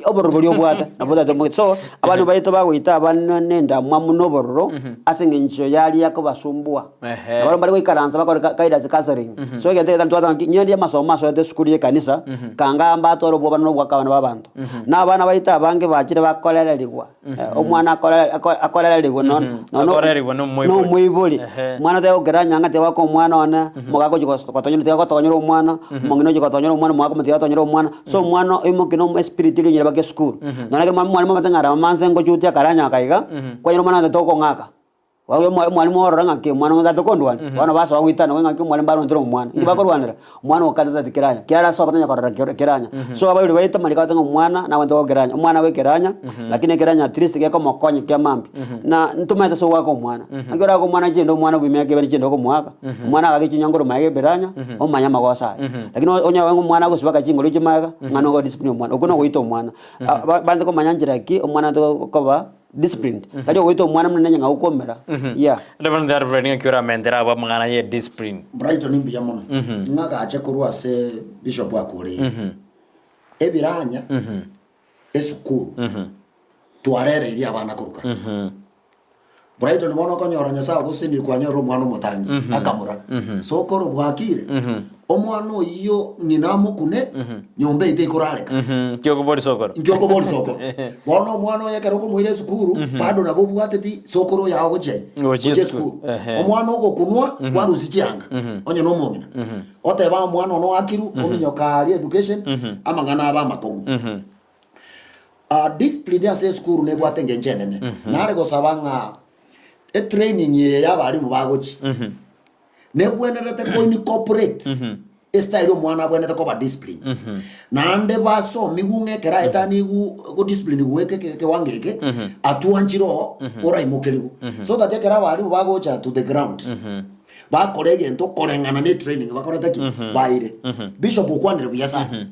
obororo boria obwate nabo otagete omoite. So, abanto baito bagoita abana na endamwamu na obororo, ase eng'encho yaria kobasumbua. Ehe. Nabo bare goikaransa bakore ka- guidance counseling. So egento egento twatanga ki nyendi amasomo asoete esukuru ya ekanisa, kanga mbatware obwoba na obwaka abana ba abanto. Na abana baito abange bachire bakorererigwa, omwana akorere ako- akorererigwa no- nono Akorererigwa na omoibori. na omoibori. Ehe. Omwana tagokera nyanga tiga goaka omwana one, omogaka ochi gos- gotonyora tiga gotonyora omwana, omong'ina ochi gotonyora omwana, omogaka omo tiga gotonyora omwana. So omwana oimoki na espiriti eria onyore baka esukuru. Nonya ekero mwalimu omanyete ng'a arama nse ngochutia akaranyaka iga, kwanyora omwana tata okong'aka. Oyo omwa- omwalimu orora ng'aki omwana oyo tatokondwania, bono basoa goitana ng'aki omwalimu barwentire omwana. Inki bakorwanera? Omwana okare tati keranya, kiara ase obatanya korora kero keranya. So abaibori baito mariko bagoteba ng'a omwana nabwate gokeranya, omwana bwekeranya, lakini ekeranya at least gekomokonya kia mambia. Na ntomanyete ase ogoaka omwana, naki orake omwana chinde omwana bwa emiaka ebere chinde okomoaka, omwana agake chinyongoro maega ebiranya, omanye amagoso aye. Lakini o- onyore ng'a omwana agosibaka chingoro echio maega, ng'a nogo discipline omwana, okwo nogoita omwana. Banze komanya nchera ki omwana ato koba disciplined tari ogoita omwana buna nenye ng'a okwomera yeah. Reverend Alfred ng'aki oramentere abwo amang'ana ye discipline. Brighton mbuya mono ng'agache korwa ase bishop akoreire ebiranya esukuru twarereirie abana korwa kare Brighton bono okonyora Nyasaye ogosenire kwanyora omwana omotangi akamura sokoro bwakire. Omwana oyio ng'ina amokune, nyomba eyio tekorareka. Kiokobori sokoro. Nkiokobori sokoro. Bono omwana oye ekero okomoira esukuru, bado nabo obwateti sokoro oyo agochia i? Gochia Gochia esukuru. esukuru. Ehe. Omwana ogokunwa, kwarusia chianga, onye na omong'ina. Oteba omwana one oakirwe, ominyoka aria education, amang'ana abe amakong'u. Ah, discipline ase esukuru nebwate engencho enene. Nare gosaba ng'a etraining eye ya abarimu bagochia, Nebwenerete ko incorporate estyle omwana abwenerete koba disciplined. Naende basomigwe ng'a ekero aetaniwu go discipline goika eke ekewango eke, atwanchire oo oraimokerigwe. So that ekero abalimu bagocha to the ground, bakora egento koreng'ana ne etraining bakorete ki? Baeire. Bishop okwanire buya sana.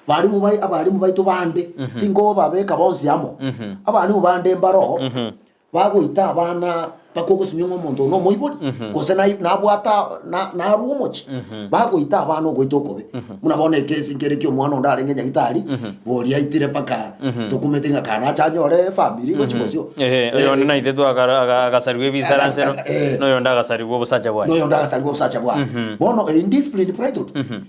Balimu bai abalimu baito bande, tinkobabeka bonsi amo, abalimu bande mbaroo, bagoita abana bakogosinywa ng'a omonto oyo nomoibori, gose nai nabwata na narwe omochie, bagoita abana ogoita okobe. Buna bono ekesi nkere kia omwana onde arenge nyagitari, boria aitire mpaka tokumete ng'a kanache anyore efamiri gochia bosio. Ehe, oyonde naitetwe akara- aga- agasarigwa ebisaransero, Eh. na oyonde agasarigwa obosacha bwaye. noyonde agasarigwa obosacha bwaye. Bono indiscipline pride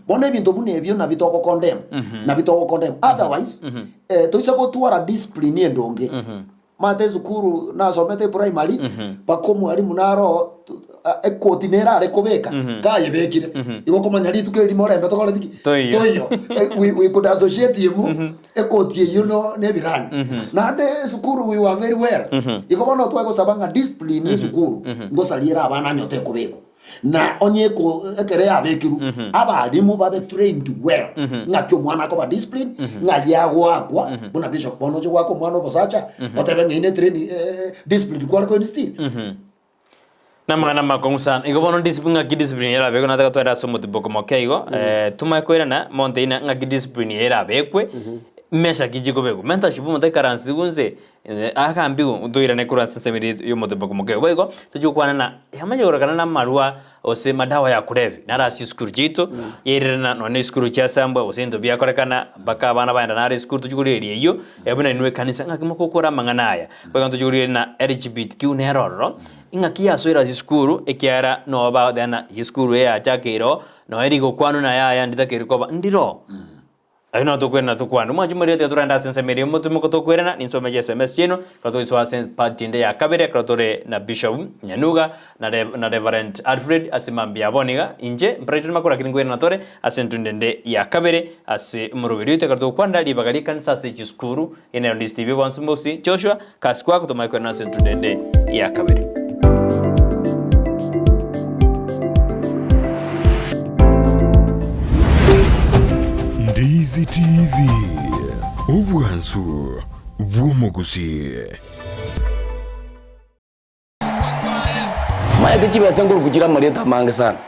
Bono ebinto buna ebio nabio togokondem, nabio togokondem. Otherwise, eh, toise gotwara discipline endonge. Omanyete esukuru nasomete eprimary, mpaka omwalimu naro tu- a- ekoti nere are kobeka, kayebekire, igo okomanya rituko erimo orembe tokore ki? Toiyo. Toiyo. Eh, we, we could associate him, ekoti eyio no na ebiranya. Naende esukuru we were very well. Igo bono twagosaba ng'a discipline esukuru, ngosariere abana onye tekobekwa. Na onye eko ekero yabekirwe, abalimu babe trained well, ng'aki omwana akoba disciplined, ng'ai agoakwa, buna bishop bono oche goaka omwana obosacha, otebe ng'a ine train discipline kware ko instill. Namang'ana amakong'u sana. Igo bono discipline ng'aki discipline erabekwe nataka twende ase omotiboko moke igo, tumanye koirana monto ina ng'aki discipline erabekwe, mesa ki chikobekwa. Mentorship omonto aikaransigwe inse Agambiwe toirane korwa ase ensemo eria y'omotomoko moke. Boigo tochie gokwana na yamanya gorekana na amarwa gose madawa ya kulevya naro ase chisukuru chiaito, yairerana nonya na esukuru chiasambwa gose ebinto biakorekana mpaka abana baenda naro esukuru tochie korigereria eyio, buna inwe ekanisa ng'aki mogokora amang'ana aya. Boigo ntochie korigereria na LGBTQ nero ororo, ing'aki yasoire ase esukuru ekiagera noo bagoteba ng'a esukuru eye yachakeire oo, nonya rigokwanwa naye aya nditakeire koba, ndiro. Ayio nao tokwerana tokwane. Mwanche moria tiga torende ase ensemo eria omotume tokwerana, ninsome chiSMS chiaino, ekero togoisoa ase part ende ya kabere, ekero tore na Bishop Nyanuga na Rev na Reverend Alfred ase mambia abo niga inche Brighton Makori lakini nkwerana tore ase entundo ende ya kabere ase omoroberi oito ekero togokwanera ribaga ri'ekanisa ase chisukuru eye nero Ndisi TV bonsi mbosi Joshua kasi kwako tomanye kwerana ase entundo ende ya kabere. Ndizi TV, obwansu bw'omogusii. Maete chibesa nkoruku chire amarieta amange sana,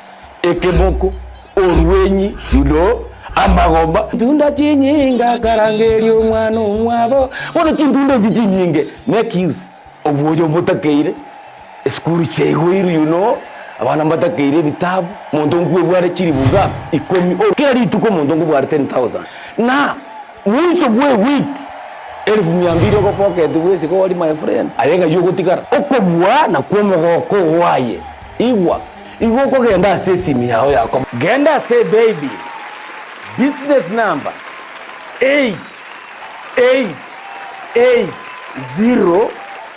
ekeboko, orwenyi, you know, amagomba. Chintunda chinyinge akarangeria omwana omwabo, bono chintunda echi chinyinge make use obwoyo mbotakeire, esukuru chiaigoirwe you know, abana mbatakeire ebitabu, monto nkwebware chiribu iga ikomi, kera rituko omonto nkobware 10,000 na Mwiso bw'ewiki elifu mia mbili ogopocket bw'esiko ori my friend, aye ng'ai ogotigara? Okobua nakwo omogoko oo aye. Igwa, igo okogenda ase esimi yao ya komo. Genda ase ebaybill, business number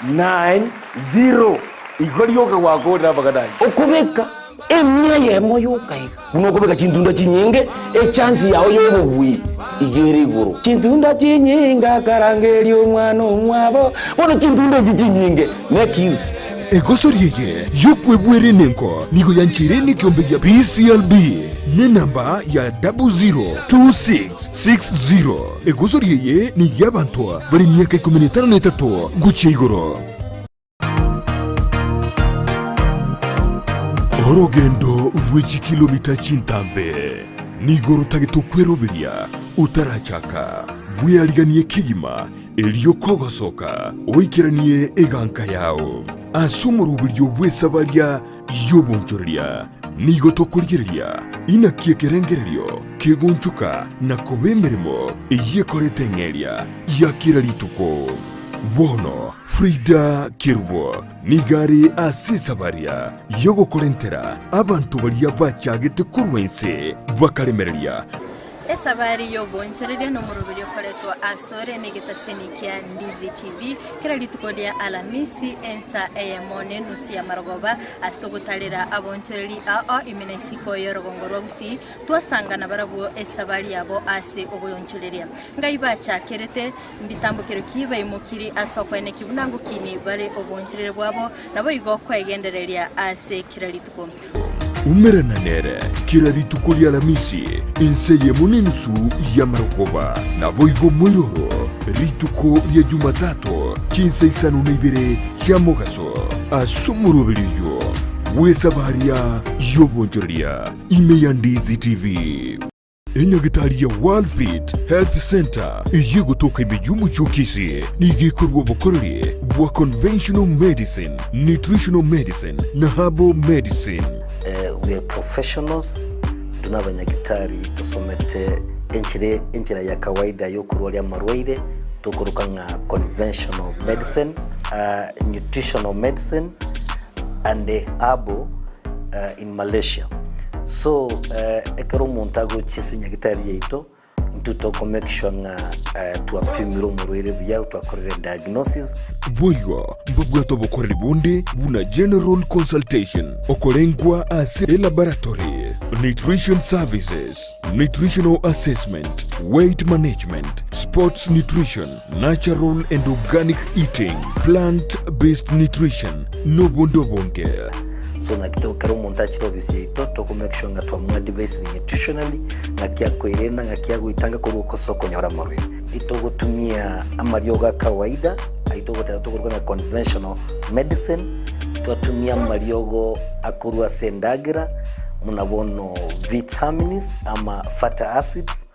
8888090 igo rioka gwakorire amang'ana ayio. Okobeka Emia eyemo yoka iga. Buna okobeka chintunda chinyinge, echansi yao y'obobui iga ere igoro. Chintunda chinyinge akarangeria omwana omwabo, bono chintunda echi chinyinge make use. Egosori eye y'okwebwera enengo nigo yancheire nekiombe gia BCLB nenamba ya 002660. Egosori eye ney'abanto bare emiaka ikomi na etano na etato gochia igoro. Orogendo rwe chikilomita chintambe nigo rotagete okweroberia otarachaka. Bweariganie kegima erio kogosoka oikeranie eganka yao. Ase omoroberio bw'esabaria y'obonchoreria nigo tokorigereria inaki ekerengererio kegonchoka na koba emeremo eyio ekoreta eng'eria ya kera rituko. Bono. Frida Kerubo nigo are ase esabaria y'ogokorentera abanto baria bachagete korwa inse bakaremereria. Esabari y'oboonchoreria nomoroberio okoretwa asore negetaseni kia Ndizi TV kera rituko ria Alamisi ensa eyemo nenusu ya marogoba ase togotarera aboonchoreri ao ime na isiko y'orogongo rwa Gusii twasangana barabwo esabari yabo ase oboonchoreria. Ngai bachakerete Mbitambokero ki baimokirie ase okoenekia buna ngokini bare obooncherere bwabo, naboigo kwegendereria ase kera rituko. Umerana nere kera rituko ri'Alamisi, ensa eyemo nenusu y'amarogoba, naboigo moiroro rituko ria Jumatato chinsa isano na ibere chia mogaso, ase omoroberi oyio bw'esabaria y'obonchoreria ime ya Ndizi TV. Enyagitari ya Worldfit Health Centre eyio egotoka ime y'omochie o Kisii nigo ekorua obokoreri bwa conventional medicine, nutritional medicine na herbal medicine. We are professionals, intwe na abanyagitari tosomete enchera enchera ya kawaida ya okorwaria amarwaire tokoroka ng'a conventional medicine, nutritional medicine and herbal in Malaysia. So ekero omonto agochia ase nyagitari yaito, intwe toko make sure ng'a twapimire omorwaire buya, twakorire diagnosis. Boigo mbabwate obokoreri bonde buna general consultation, okorengwa ase elaboratory, nutrition services, nutritional assessment, weight management, sports nutrition, natural and organic eating, plant based nutrition, nobonde obonge. So naki to ekero omonto achire ofisi yaito toko make sure ng'a twamoadvisire nutritionally, ng'aki akoerenda, ng'aki agoetanga korwa ase okonyora amarwaire. Itogotumia amariogo a kawaida, ayio togoteba tokoruga ng'a conventional medicine, twatumia amariogo akorwa ase endagera, buna bono vitamins ama fatty acids,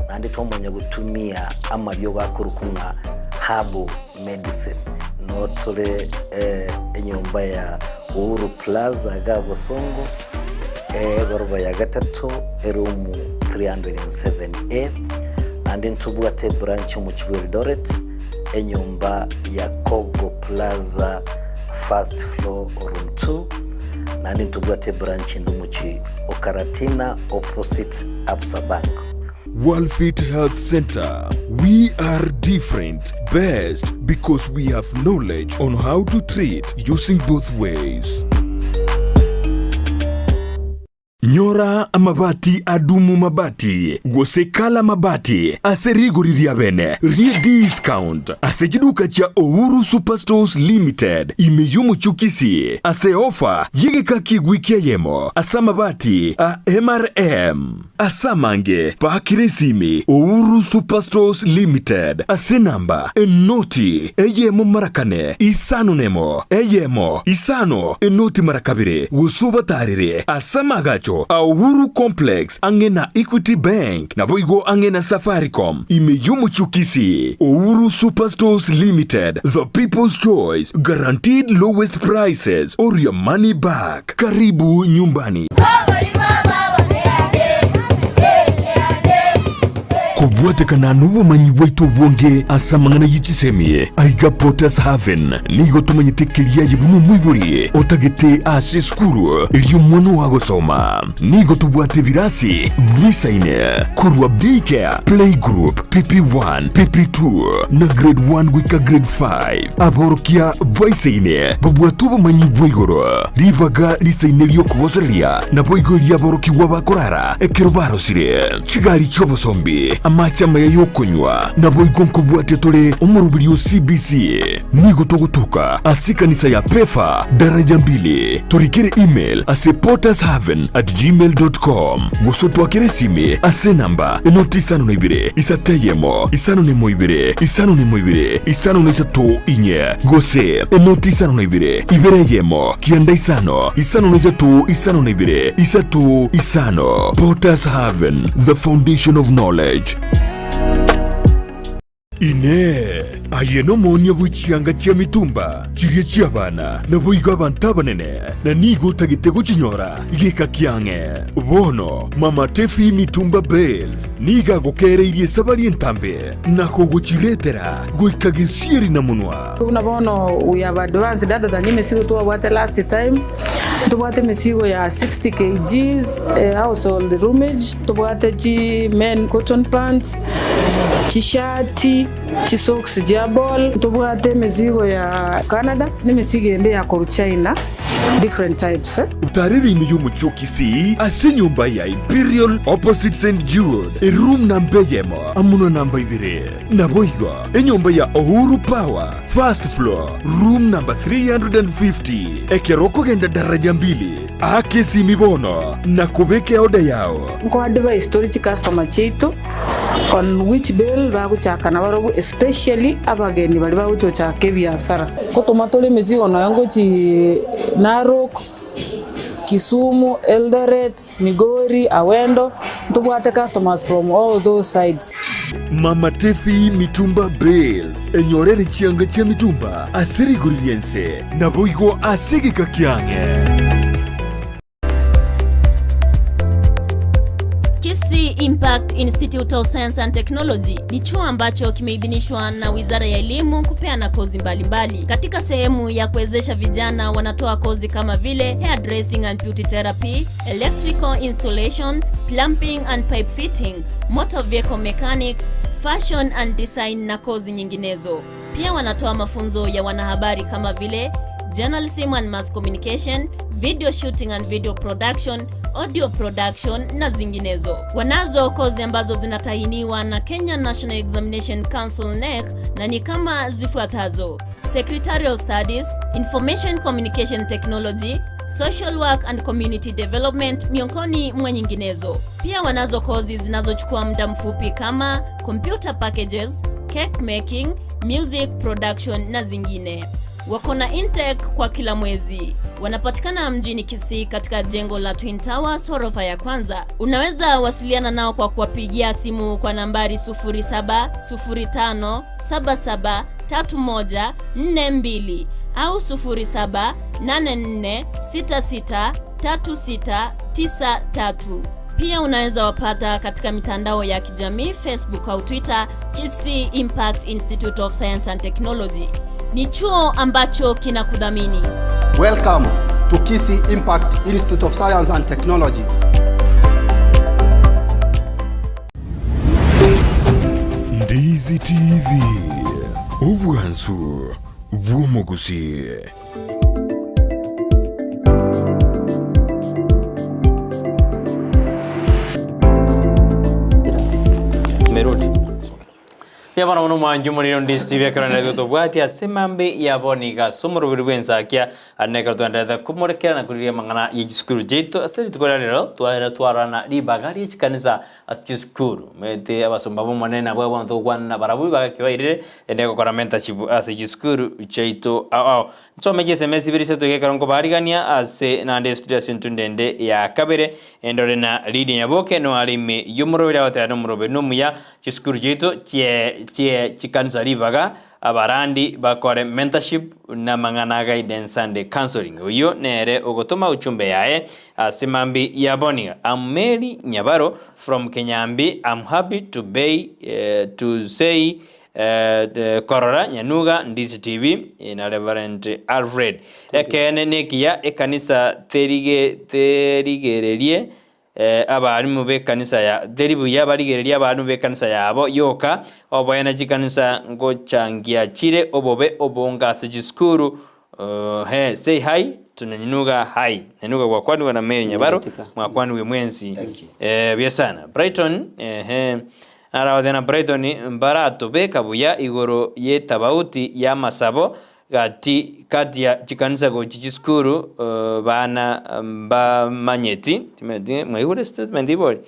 Naende twamanya gotumia amariogo akorokwa ng'a herbal medicine. Noo tore enyomba ya Uhuru Plaza iga Bosongo, egoroba ya gatato, eroom 307A. Naende ntobwate ebranch omochie bwa Eldoret, enyomba ya Kogo Plaza first floor room 2. Naende ntobwate ebranch ende omochie o Karatina opposite Absa Bank. Worldfit Health Centre, We are different, best because we have knowledge on how to treat using both ways. Nyora amabati a Dumu Mabati gose Kala Mabati ase rigori ria bene rie discount ase chiduka chia Uhuru Superstores Limited ime y'omochie o Kisii ase ofa y'egeka ki'ewiki eyemo ase amabati a MRM. Ase amange, baakera esimi Uhuru Superstores Limited ase enamba enoti eyemo mara kane isano nemo eyemo isano enoti mara kabere gose obatarere ase amaagacho a Uhuru Complex ang'e na Equity Bank naboigo ang'e na Safaricom ime y'omochie o Kisii. Uhuru Superstores Limited, the people's choice, guaranteed lowest prices or your money back. Karibu nyumbani. Kobwatekana nobomanyi bwaito obonge ase amang'ana ye chisemi, aiga Potter's Haven nigo tomanyete keria aye buna omoibori otagete ase esukuru eria omwana oo agosoma. Nigo tobwate ebirasi bisaine korwa Daycare, Playgroup, PP1, PP2 na Grade 1 goika Grade 5. Aborokia baisaine babwate obomanyi bwa igoro, ribaga risaine ri'okogosereria, naboigo ri'aborokigwa bakorara ekero barosire, chigari chi'obosombi, amache amaya y'okonywa, naboigo nkobwatia tore omoroberi o CBC. Nigo togotoka ase ekanisa ya Pefa, daraja mbili. Torikere email ase pottershaven@gmail.com gose otwakere esimi ase enamba enoti isano na ibere isato eyemo isano na emo ibere isano na emo ibere isano na isato inye gose enoti isano na ibere ibere eyemo kianda isano isano na isato isano na ibere isato isano. Potter's Haven, the foundation of knowledge. Inee! Aye nomoonia bwe chianga chia mitumba chiria chi'abana, naboigo abanto abanene, na nigo otagete gochinyora geka kiang'e? Bono Mama Tefi Mitumba Bales nigo agokeereirie esabari entambe na kogochiretera goika gesieri na monwa. Buna bono we have advanced other than emesigo twabwate last time, ntobwate emesigo ya 60 kgs household roomage, ntobwate chi men cotton pants, chishati, chisocks chia ball, ntobwate emesigo ya Canada na emesigo ende ya korwa China different types. Otarere ime y'omochie o Kisii ase enyomba ya Imperial opposite St Jude, eroom namba eyemo amo na namba ibere. Naboigo enyomba ya Uhuru Power, first floor, room number 350. Ekero okogenda daraja mbili, aka esimi bono na kobeka eoda yao. Nko advise tore chicustomer chiaito on which bale bagochaka nabarobwo especially abageni baria bagocha gochaka ebiasara. Ngotoma tore emesigo nonya ngochi Narok, Kisumu, Eldoret, Migori, Awendo, ntobwate customers from all those sides. Mama Tefi Mitumba Bales, enyorere chianga chia mitumba ase rigori ri'ense, naboigo ase egeka kiang'e. Kisii Impact Institute of Science and Technology ni chuo ambacho kimeidhinishwa na Wizara ya Elimu kupeana kozi mbalimbali mbali. Katika sehemu ya kuwezesha vijana wanatoa kozi kama vile hairdressing and beauty therapy, electrical installation, plumbing and pipe fitting, motor vehicle mechanics, fashion and design na kozi nyinginezo. Pia wanatoa mafunzo ya wanahabari kama vile journalism and mass communication, video shooting and video production, audio production na zinginezo. Wanazo kozi ambazo zinatahiniwa na Kenya National Examination Council NEC na ni kama zifuatazo: Secretarial Studies, Information Communication Technology, Social Work and Community Development miongoni mwa nyinginezo. Pia wanazo kozi zinazochukua muda mfupi kama computer packages, cake making, music production na zingine. Wako na intake kwa kila mwezi. Wanapatikana mjini Kisii katika jengo la Twin Towers ghorofa ya kwanza. Unaweza wasiliana nao kwa kuwapigia simu kwa nambari 0705773142 au 0784663693. Pia unaweza wapata katika mitandao ya kijamii Facebook au Twitter, Kisii Impact Institute of Science and Technology. Ni chuo ambacho kinakudhamini. Welcome to Kisii Impact Institute of Science and Technology. Ndizi TV, obwansu bw'omogusii. Merudi. Mbuya bono mono mwanche omorero Ndizi TV ekero naretwe tobwati ase mambe ya bono iga ase omoroberi bw'ensakia ande ekero twenderete komorekera na korigereria amang'ana ye chisukuru chiaito ase rituko ria rero twaera twarora ribaga rie chikanisa ase chisukuru omanyete abasomba b'omonene nabwo bono togokwana nabarabwo ribaga ki bairire ende gokora mentorship ase chisukuru chiaito ao ao. Nsome chiSMS ibere isato iga ekero nkobarigania ase naende estudio ase entunda ende ya kabere endore na Lydia Nyaboke noare ime y'omoroberi agoteba nomoroberi nomuya Chisukuru chiaito chie chie chikanisa ribaga abarandi bakore mentorship namang'ana a guidance and counseling. Oyio nere ogotoma uchumbe yaye ase mambi ya boniga. I'm Mary Nyabaro from Kenyambi I'm happy to be to say korora Nyanuga Ndizi TV na Reverend Alfred. Ekeene nekiya ekanisa terige terigererie Abalimu b'ekanisa ya teri buya barigererie abalimu b'ekanisa yabo yoka, oboene chikanisa ngochangia chire obobe obonge ase chisukuru. He say hi to Nyanuga hi Nyanuga gwakwanigwe na Mary Nyabaro mwakwanigwe mwensi buya sana Brighton ehe naragotebi na Brighton mbaratobeka buya igoro y'etabauti y'amasabo Gati gati ya chikanisa gochia chisukuru bana mbamanyeti, timanyeti mwaigure statement ibori?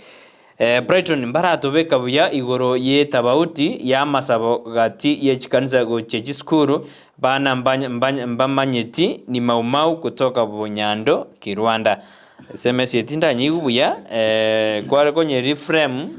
Brighton mbaratobeka buya igoro y'etabauti y'amasabo gati ye chikanisa gochia chisukuru bana mbamanyeti ni Maumau kutoka Bunyando Kirwanda. Sms eye tindanyigwa buya, kware konye reframe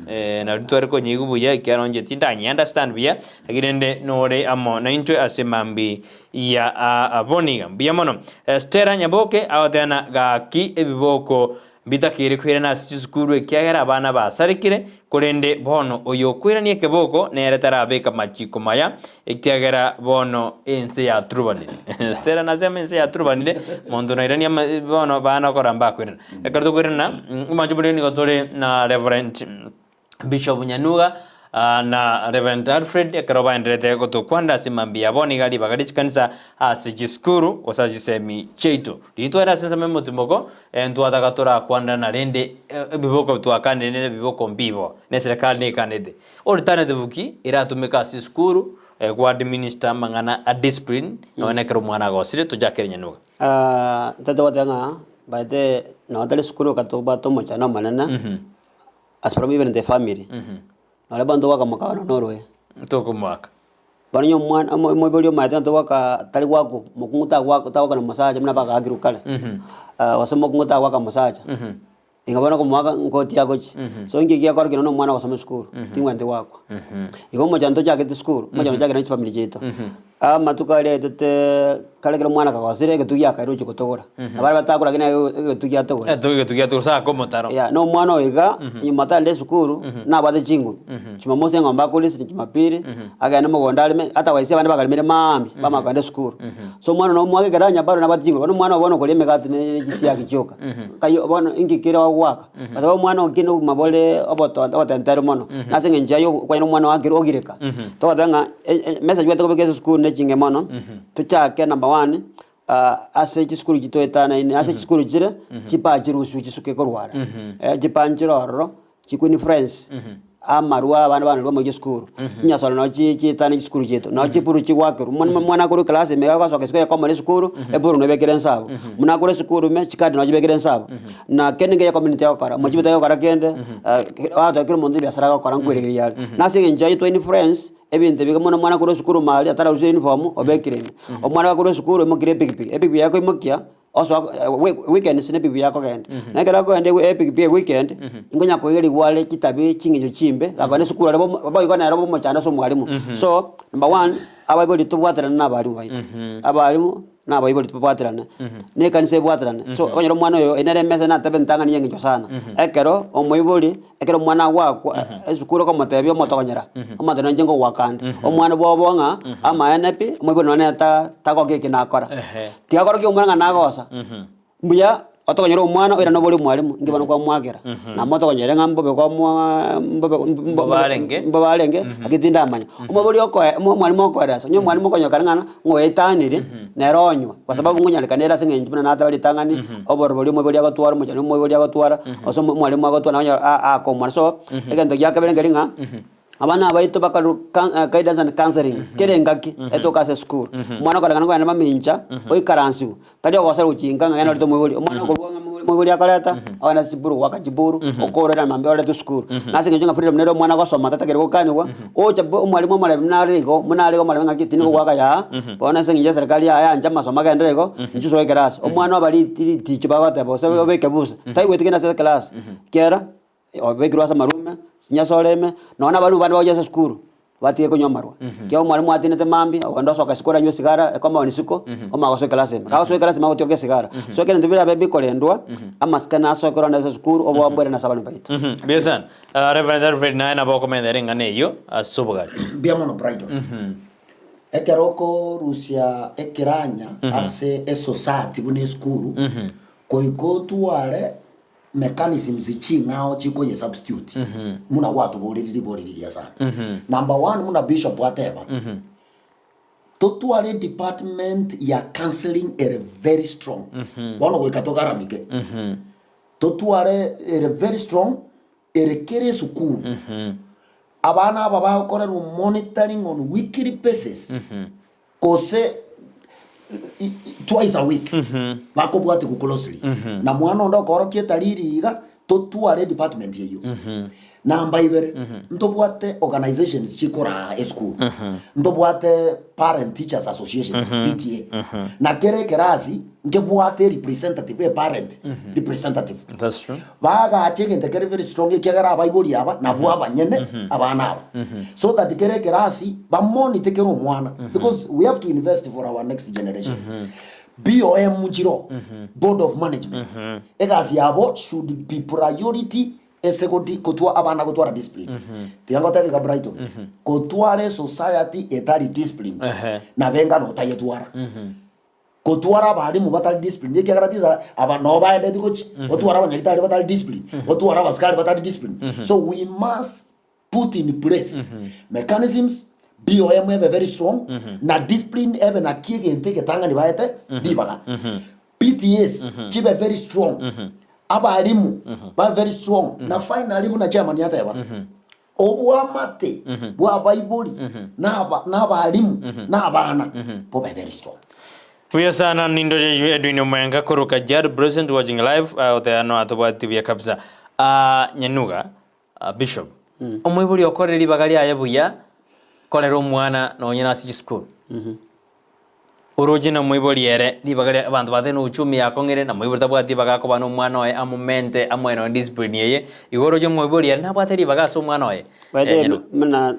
nario tware konyeigwa buya ekiagera inche tindanyi understand buya, lakini rende nore amo naintwe ase mambi ya abwo iga. Mbuya mono. Stella Nyaboke agoteba ng'a gaki ebiboko Mbitakeire koirana ase chisukuru ekiagera abana basarekire, korende bono oyokoirania ekeboko nere tarabeka amachiko maya, ekiagera bono ense yaturubanire. Stella nasema ense yaturubanire, monto nairania ama bono bana okora mbakoirana. Ekero tokoirana, omwancho moria nigo tore na Reverend Bishop Nyanuga na Reverend Alfred ekero baenderete gotokwanera ase mambia yabo nigo ribaga rie chikanisa ase chisukuru gose ase chisemi chiaito. Riria twaire ase ensemo y'omotimoko ntwataka torakwanera rende ebiboko twakanire nere ebiboko mbibo ne eserekari nekanete. Alternative ki eratumeke ase esukuru kwa administer amang'ana a discipline nonye na ekero omwana agosire tochakere Nyanuga. Tata goteba ng'a by the nonye tari esukuru tobwate omochando omonene. As from even the family, nore abanto bakamoka ono noroe. Tokomoaka. Bono onye omwana omo omoibori omaete ng'a togwaka tari gwakwa mokungu tagwaka tagwaka na omosacha buna bagaakirwe kare, gose mokungu tagwaka omosacha, igo bono okomoaka nkotia agochia. So inki giakora ekero na omwana ogosoma esukuru, tingwenereti goakwa. Igo omochando tochagete esukuru, omochando ochakire ne chifamiri chiaito. Amatuko aria aetete kare ekero omwana akagosire egetugi akairwa gochia gotogora. Na baria batakora lakini aye egetugi atogore. Etugi egetugi atogore ase akomotaro. Yeah, na omwana oyo iga, nyuma atagende esukuru, nabwate chinguru. Jumamosi eng'ombe akorisia, jumapili, agende mogondo areme, ata gwaisia abande bakaremire maambia, bamanya kogenda esukuru. So omwana nomoake ekero anya bado nabwate chinguru, bono omwana obo bono okoria emegati ne chisiagi chioka. Nkai bono inki kere ogoaka? Kwa sababu omwana okina obogima bore oboto obotenteru mono, nase eng'encho yaye okwanyora omwana oakire ogireka. Togoteba ng'a message obwate kobeka ase esukuru ne chinge mono, tochake number one, ase chisukuru chitoetanaine, ase chisukuru chire, chipaa chirusiwe chisuke korwa are, chipaa nchire ororo, chiko influence amarwa abana barwa omochie esukuru, chinyasore noo chi chietanaine chisukuru chiaito, noo chiburu chigoakerwa, mwana mwana akorwa eclass ime iga agosoka isiko ekomora esukuru, eburu nobekire nse abwo, buna akore esukuru ime, chikadi noo chibekire nse abwo, na kende nkeiyo ecommunity egokora, omochibi tagokora kende, ogoteba kera omonto ebiasara agokora nkwerekereria are. Na ase eng'encho yaye twa influence, ebinto ebi buna omwana akorwa esukuru ime aria atararusia uniform, obekire ime. Omwana gakorwa esukuru oimokire epikipiki, epikipiki yakoimokia, osoa weekends ne epikipiki akogenda. Na ekero akogenda epikipiki eweekend, nkonya koigerigwa are chitabi ching'encho chimbe, gakogenda esukuru aria bomo boigo nere bomochando ase omwalimu. So, number one, abaibori tobwaterane na abalimu baito, abalimu na abaibori tobwaterane, na ekanisa ebwaterane. So, okonyora omwana oyo ere nere emesa natebe ntang'ani ya eng'encho sana. Ekero omoibori, ekero omwana agoakwa esukuru okomotebia omotogonyera, omonto nonye inche ngogoaka ande. Omwana bwobo ng'a amaene pi, omoibori nonye nere ta tagokia eki nakora. Tiga korokia omwana ng'a nagosa, mbuya otogonyere omwana oirane obori omwalimu, inki bono kwamwakera. Nabo motogonyere ng'a mbobe kwamwa mbobe Mbobe arenge. mbobe arenge, lakini tindamanya. Omobori okoe omwalimu okoeresa, onye omwalimu okonyokana ng'a ng'oetanire, nere onywa, kwa sababu nkonyarekana ere ase eng'encho buna nateba ritang'ani, oborobori omoibori agotwara, omochani omoibori agotwara, gose omwalimu agotwara nonye aa akomwana. So, egento gia kabere nkeri ng'a, abana baito bakarwa guidance and counselling, kera engaki, etoka ase esukuru. Omwana okorekana kogenda mamincha, oikaransiwe, tari ogosera gochinka ng'a genda orete omoibori, omwana okorwa ng'a omoibori akoreta, ogenda ase chiburu goaka chiburu, okorera mambia orete esukuru. Na ase eng'encho ng'a freedom nere omwana agosoma tatakeire gokanigwa, ocha bo omwalimu omoremi buna are igo, buna are igo omoremi ng'aki tindi gogoaka yaa, bono ase eng'encho eserekari yaye yancha amasomo agenderere igo, inchuo soa ekerasi. Omwana oba ri riticho bagoteba gose obeke busa, taigweti kende ase ekerasi, ekiagera obekirwe ase amarume, chinyasore ime, nonya na abalimu bande bagochia ase esukuru, batige konywa amarwa. Ekiagera omwalimu atinete mambia, ogenda osoka isiko oranywe esigara, ekoma one isiko, omanye gosoa ekerasi ime. Kagosoa ekerasi ime agotioka esigara. So ekero ebinto birabe bikorendwa, amasikani asoe korwa ase esukuru, oboambo bwairane ase abalimu baito. Mbuya sana. Reverend Alfred naye nabo okomenta ring'ana eyio ase obogare. Mbuya mono Brighton. Ekero okorusia ekeranya ase esociety buna esukuru, goika otware mechanisms ching'ao chikoye substitute buna gwatoboreire ribori rigiya sana. Number one buna bishop ateba, totware department ya counselling ere very strong, bono goika togaramike, totware ere very strong ere kera esukuru, abana aba bagokorerwa monitoring on weekly basis, gose twice a week bakobwatigwa closely na mwana onde okorokia etariri iga totware edepartment eyio. Namba ibere, ntobwate organizations chikoraa esukuru, ntobwate Parent Teachers Association, PTA, na kera ekerasi nkebwate representative, a parent representative. That's true. Bagacha egento kere very strong ekiagera abaibori aba nabwo abanyene abana aba. So that kera ekerasi bamonite kera omwana because we have to invest for our next generation. BOM nchiroo, Board of Management, egasi yabo should be priority Ase goti gotwa abana gotwara discipline. Tiga ngotebie iga Brighton, gotwara esociety etari disciplined Ehe. nabo engano otayetwara. Gotwara abalimu batari disciplined ekiagera tisa aba noo baendeti gochia, otware abanyagitari batari disciplined, otware abasikari batari disciplined. So we must put in place mechanisms BOM ebe very strong na discipline ebe naki egento egetang'ani baete ribaga. PTAs chibe very strong, abalimu babe very strong na finally buna chairman ateba obwamate bwa abaibori na aba na abalimu na abana bobe very strong. Buya sana nindoche Edwin Omwenga korwa Kajiado present watching live uh, oteyano atobwati buya kabisa. Uh, Nyanuga uh, Bishop omoibori okorire ribaga riaye buya korera omwana nonye nase chisukuru Oroche na omoibori ere, ribaga ria abanto batari na uchumi yakong'ire, na moibori tabwati ribaga akoba na omwana oye amomente amoe nonya discipline eye, igo oroche omoibori ere nabwate ribaga ase omwana oye. By the way, Eh, nyaro. buna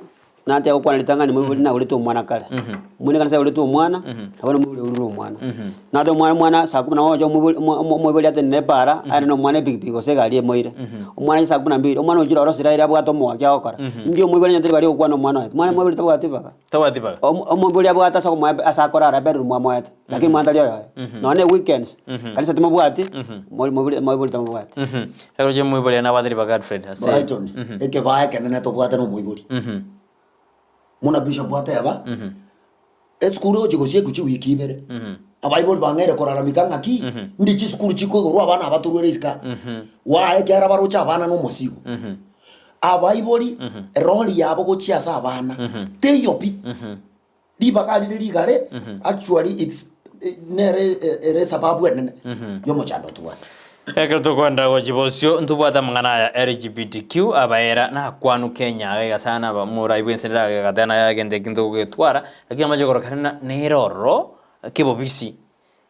nachaka gokwana ritang'ani moibori nagorete omwana kare. Omwana ekanisa yagorete omwana, nabo na omoibori aurire omwana. Nate omwana omwana saa kumi na moja omoibori omo- omo- omoibori atenene epaara, aende na omwana epikipiki gose egari emoire. Omwana aye saa kumi na mbili, omwana ochire orosire aire abwate omoaki agokora. Ndi omoibori anyete ribaga ria gokwana omwana oye, mwana moibori tabwati ribaga. Tabwati ribaga. Omo- Omoibori abwate ase okomoa ase akorara ebedroom amoete, lakini mwana tari oyoye. Nonya ne weekends, kanisa timobwati, moi- moibori moibori tamobwati. Oroche omoibori ere nabwate ribaga Alfred ase. Brighton, ekebaa ekenene tobwate na omoibori. Buna bishop ateba, esukuru egochia gosiekwa chiwiki ibere, abaibori bang'eire koraramika ng'aki, ndi chisukuru chikoigorwa abana aba torwere isiko aa. Why? Ekiagera baroche abana na omosigo. Abaibori, erori yabo gochia ase abana teiyo pi. Ribaga rire rigare, actually it's nere ere esababu enene yomochando otobwate. Ekero tokoenderera gochia bosio, ntobwate amang'ana aya LGBTQ, abaera nakwanu Kenya iga iga sana aba morai bwense nere agateba naye agento eki ntogetwara, lakini amache korokana na nere ororo kebobisi.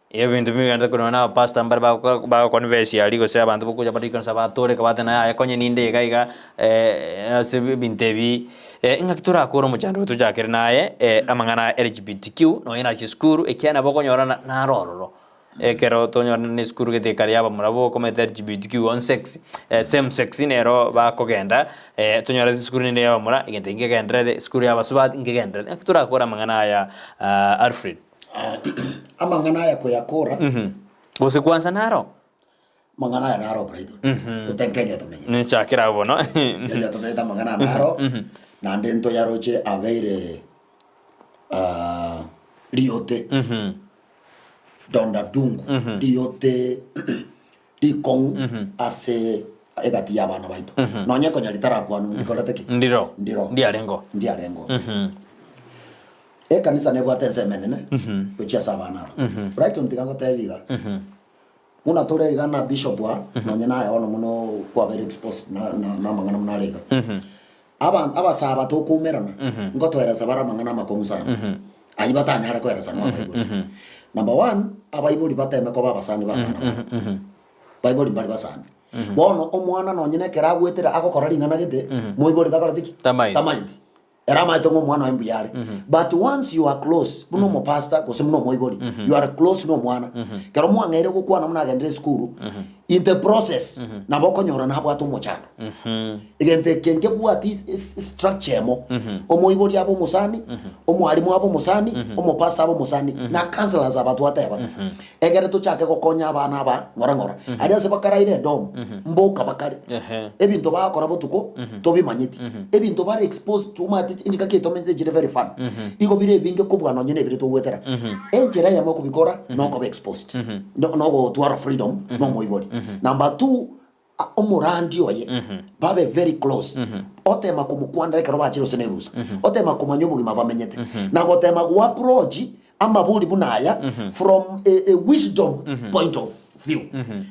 Ebinto bigenderete korwa na abapastor mbare bagoconfess aria gose abanto bogocha bare rikanisa batoreka bateba naye aye konye ninde iga iga ase ebinto ebi ng'aki torakore omochando oyo tochakere naye amang'ana aya LGBTQ nonye na chisukuru ekiagera nabo okonyora naro ororo ekero tonyora na esukuru gete ekare ya abamura bokomenta LGBTQ one sex same sex nero bakogenda tonyore esukuru nende ya abamura egento ekio nkegenderete esukuru ya abasubati nkegenderete ng'aki torakore amang'ana aya Alfred. Amang'ana aya koyakora. Gose kwansa naro. Amang'ana aya naro Brighton. Gote Kenya tomenyete. Ninchakere abwo bono. Kenya tomenyete amang'ana aya naro. Naende ntoyaroche abeire riote. Donda dungu. Riote rikong'u ase egati y'abana baito. Nonye konya ritarakwanwa ndikorete ki? Ndiro. Ndiro. Ndiarengo. Ndiarengo. Ekanisa nebwate ensemo enene gochia ase abana aba. Brighton tiga ngotebi iga, buna tore iga na bishop aa, nonye naye bono mono kwabeire exposed na na na amang'ana buna are iga. Abanto abasaa aba tokoumerana, ngotoeresa bare amang'ana amakong'u sana, ayio batanyare koeresa nonya abaibori. Number one, abaibori bateme koba abasani ba abana babo. Baibori mbari basani. Bono omwana nonye na ekero agwetire agokora ring'ana gete, moibori takoreti ki? Tamaeti. Tamaeti. Ere amaete ng'a omwana oye mbuya are. But once you are close, buna omopastor gose buna omoibori, you are close na omwana. Ekero mwang'eire gokwana buna agendire esukuru, in the process, nabo okonyora nabwate omochando. Egento eke nkebwati structure emo. Omoibori abe omosani, omwalimu abe omosani, omopastor abe omosani, na counselors aba twateba. Egere tochake gokonya abana aba ng'ora ng'ora. Aria ase bakaraire edomu, mboka bakare. Ehe. Ebinto bagokora botuko, tobimanyeti. Ebinto bare exposed to omanyete chingaki echi tomenyete chire very fun. Igo bire ebinge kobua nonye na ebire togwetera. Enchera eyemo okobikora, nokoba exposed. No- Nogotwara freedom na omoibori. Number two, omorandi oye babe very close otema komokwanera ekero bachire gose nerusa otema komanya obogima bamenyete na gotema goapproach. amabori buna aya from a, a wisdom point of view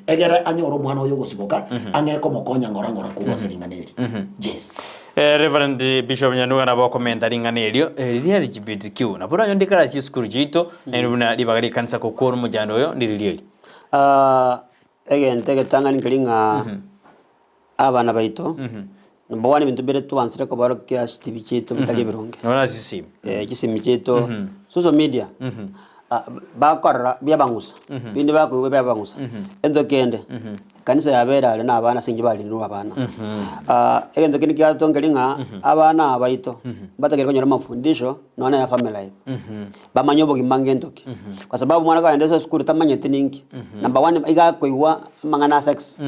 egere anyore omwana oyo ogosiboka ang'e komokonya ng'ora ng'ora korwa ase ring'ana eri. Yes. Eh, Reverend Bishop Nyanuga nabo okomenta ring'ana erio eh, riria LGBTQ nabo oranyo ndikare ase chisukuru chiaito naende buna ribaga ri'ekanisa gokora omochando oyo ndiriria eri. Ah, egento egetang'ani nkeri ng'a abana baito, number one ebinto mbire twansire koborokia ase chitibi chiaito bitari ebironge. Nonya ase chisimi. Eh, chisimi chiaito, social media, ah, bakorora biabang'usa, binde bakoigwa biabang'usa. Egento kende, kanisa yabere are na abana ase eng'encho barinirwe abana. Ah, egento kende kiato nkeri ng'a, abana aba baito, mbatakeire konyora amafundisho nonya na ya family life. Bamanye obogima ngento ki. Kwa sababu omwana kagenda ase esukuru tamanyeti ninki. Number one, iga akoigwa amang'ana a sex,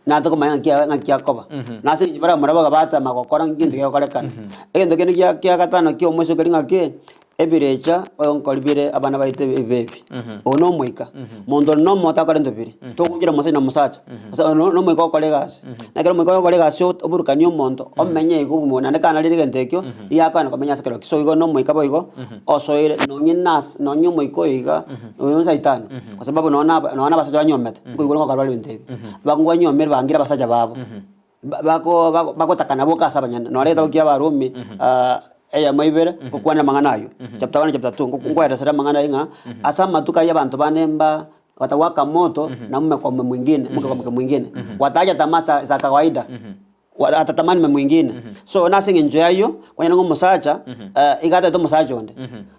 natakomanya ng'aki ng'aki akoba. Na ase eng'encho baramura boka batema gokora ngento kegokorekana. Egento kende kia kia gatano kia omoiseke keri ng'aki, ebirecha oyonkori bire abana baito ebibe ebi. Oyo na omoika, monto onde na omote akore ebinto biria, togochera omosacha na omosacha, ase oyo na omoika ogokora egasi. Na ekero omoika ogokora egasi oburukanie omonto, omenye iga obogima naende kanarire egento ekio, iga akoenda komenya ase ekerokio. So igo na omoika boigo, osoire nonye nase nonye omoika oyo iga, oyo saitani, kwa sababu nonye na nonye na abasacha banyomete, nkoigwa ngokora bare ebinto ebi. Abakong'u banyomire bangire abasacha babo, ba- bako bako bagotakana boka ase abanyene. Nore egetabu kia Abarumi eyemo ibere, ngokwana amang'ana aywo, chapter one chapter two, nkoeresera amang'ana aywo ng'a, ase amatuko aywo abanto bande mba batawaka moto na mume kwa mume mwingine, mke kwa mke mwingine, wataacha tamaa za za kawaida. Atatamani mume mwingine. So nase eng'encho y'ayio, kwanyora ng'a omosacha iga atagete omosacha onde.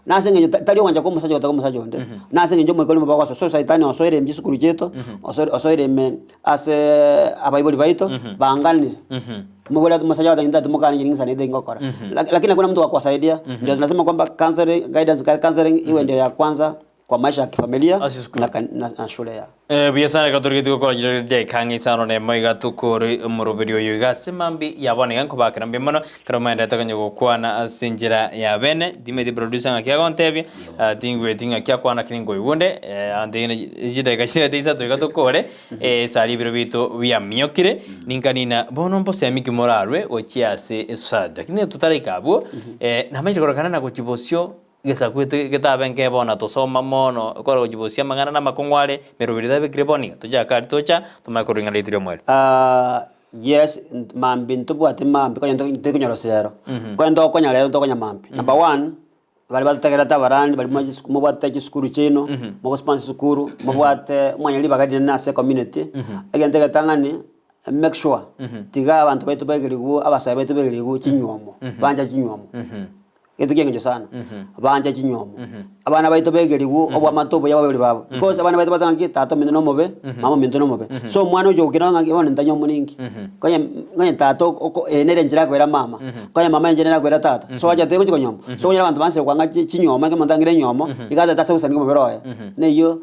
Nase eng'encho tari ogwancha kwa omosacha gotaka omosacha onde, nase eng'encho omoika oria omobe ogosoa. So saitani osoire ime chisukuru chiaito, osoire osoire ime ase abaibori baito, baanganire. Omobori ati omosacha ogoteba intwe timokani inche ning'isane gete ngokora. Lakini hakuna mtu wa kuwasaidia, ndio tunasema kwamba counseling, guidance counseling iwe ndio ya kwanza kwa maisha ya kifamilia Ase esukuru. na kan- na na shule ya. Eh, buya sana reka torigetie gokora chire chidaeka ang'e isano na emo iga tokore omoroberi oyo iga ase mambi ya bono iga nkobakera mbuya mono ekero moenderete konya gokwana ase enchera ya bene timanyeti producer ng'aki agontebia ah, tingweti ng'aki akwana lakini nkoigwa onde eh, ante chidaeka chirete isato iga tokore eh, esari ebiro biaito biamiokire ninkanina bono mbosemi ki morarwe gochia ase esociety lakini totaraika abwo eh, namanyete kororekana na gochia bosio Egesaku ete getabe nke bono tosoma mono, ekore gochia bosia amang'ana na amakong'u are, emeroberi etabekire bono iga, tochake aria tocha, tomanye korwa ring'ana riaito ri'omoerio. Yes, mambia ntobwati mambia konya ntori konyora rero, konya ntokonya rero ntokonya mambia. Number one, baria batotegerete abarandi baria mwa chisuku mobwate chisukuru chiaino, mogosponsor chisukuru, mobwate mwanyora ribaga rinene ase ecommunity, egento egetang'ani, make sure, tiga abanto baito baigerigwe abasae baito baigerigwe chinywomo, banche chinywomo. Egento ki'engencho sana, banche chinywomo. Abana baito begerigwe obwamate obuya bw'abaibori babo. Because abana baito bateba ng'aki tata ominto nomobe, mama ominto nomobe. So omwana ocha gokina ng'aki bono ntanywa omoningi. Konye konye tata oko eye nere enchera akoira mama, konye mama enchera nere akoira tata. So acha togochi konyoma. So okonyora abanto baanchire kwanga chi chinywomo ekero omonto angire enywomo, iga atagete ase ogosani kw'omobere oye. Neyio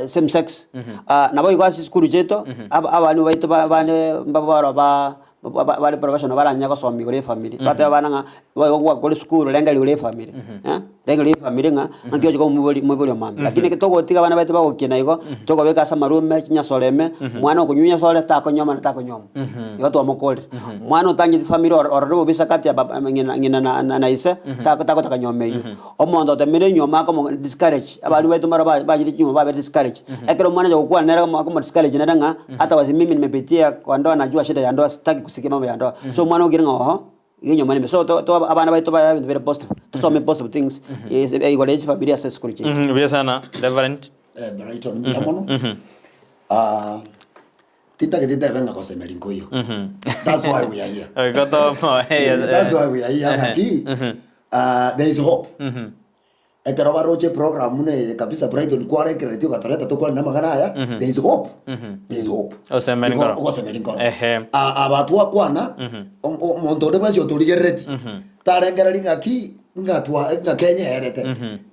same sex. Nabo igo ase chisukuru chiaito, aba abalimu baito ba bande mbaboro ba. Bare professional baranyare gosoma igoro y'efamiri, batebe abana ng'a boigo gwakora esukuru renga rigoro y'efamiri eh, renga rigoro y'efamiri ng'a naki oche koba omoibori omoibori omambe. Lakini ekero togotiga abana baito bagokina igo, tokobeka ase amarume, chinyasore ime, omwana okonywa enyasore takonywa na takonywa igo twamokorire. Omwana otangeti famiri oro orore obobisa kati ya baba ng'ina ng'ina na na ise, tako takotaka nyoma eywo. Omonto otemire enyuoma akomo discourage, abalimu baito mbaro ba bachire chinyomba babere discourage. Ekero omwana acha gokwana nere akomo akomo discourage nere ng'a hata wasi mimi nimepitia kwa ndoa najua shida ya ndoa sitaki kusikia mambo ya ndoa. So omwana okire ng'a oho, iga enyomba nembe. So to to abana baito babe ebinto bire positive, tosome positive things igoro ya chifamilia ase esukuru chiaito. Mbuya sana Reverend. Eh, Brighton mbuya mono. Ah, Tintagete ntebe ng'a gosemeria nkoiyo. That's why we are here. Gotomo, Eh, That's why we are here ng'aki ah, there is hope. Ekero baroche program buna eye kabisa Brighton kwarekereretie ogatoreta tokwane namang'ana aya, there is hope. There is hope. Ogosemeria Igo- nkoro. ogosemeria nkoro. Ehe. Ah, aba twakwana, om- omonto onde bwensi otorigerereti, tarengereri ng'aki ng'a twa ng'a kenyeerete.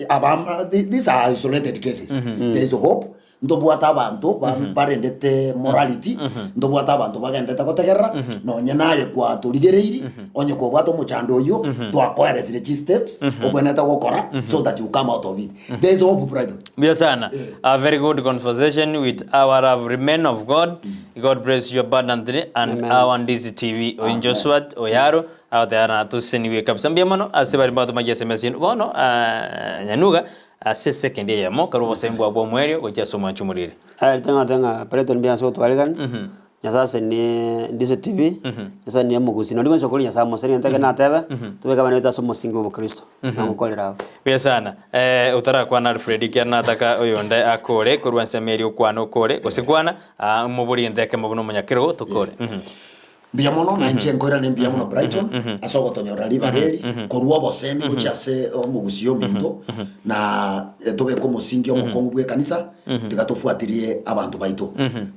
Aba these are isolated cases. There is hope. Ntobwate abanto barendete morality, ntobwate abanto bagenderete gotegerera, nonye naye kwatorigereiri, onye kobwate omochando oyio, twakoeresire chisteps obwenerete gokora so that you come out of it. There is hope brother. Mbuya sana. A very good conversation with our lovely men of God. God bless you abundantly and Amen. our Ndizi TV. Oyo Joshua Oyaro agoteba natoseseniwe kabisa mbuya mono ase baria mbatoma SMS ino. Bono ah, Nyanuga. Ase esekendi eyemo, karue obosemia bwao bw'omoerio gochia ase omwanchi omoriri. Aye ritang'ani ng'a Brighton mbuya ase gotwarigani, Nyasaye ase nie Ndizi TV, Nyasaye niye omogusi, nonye bwensi okori Nyasaye omosani egento ekio natebe, tobeke abana baito ase omosingi bwa obokristo, nagokorera abwo. Buya sana. Eh, otarakwana Alfred ekiagera nataka oyonde akore korwa ensemo eria okwane okore, gose kwana, ah, moborie egento ekemo buna omonyakerogo tokore. Mbuya mono, na inche nkoirane mbuya mono Brighton ase ogotonyorera ribaga eri korwa obosemi gochia ase omogusii ominto na tobeke omosingi omokong'u bw'ekanisa tiga tofuatirie abanto baito.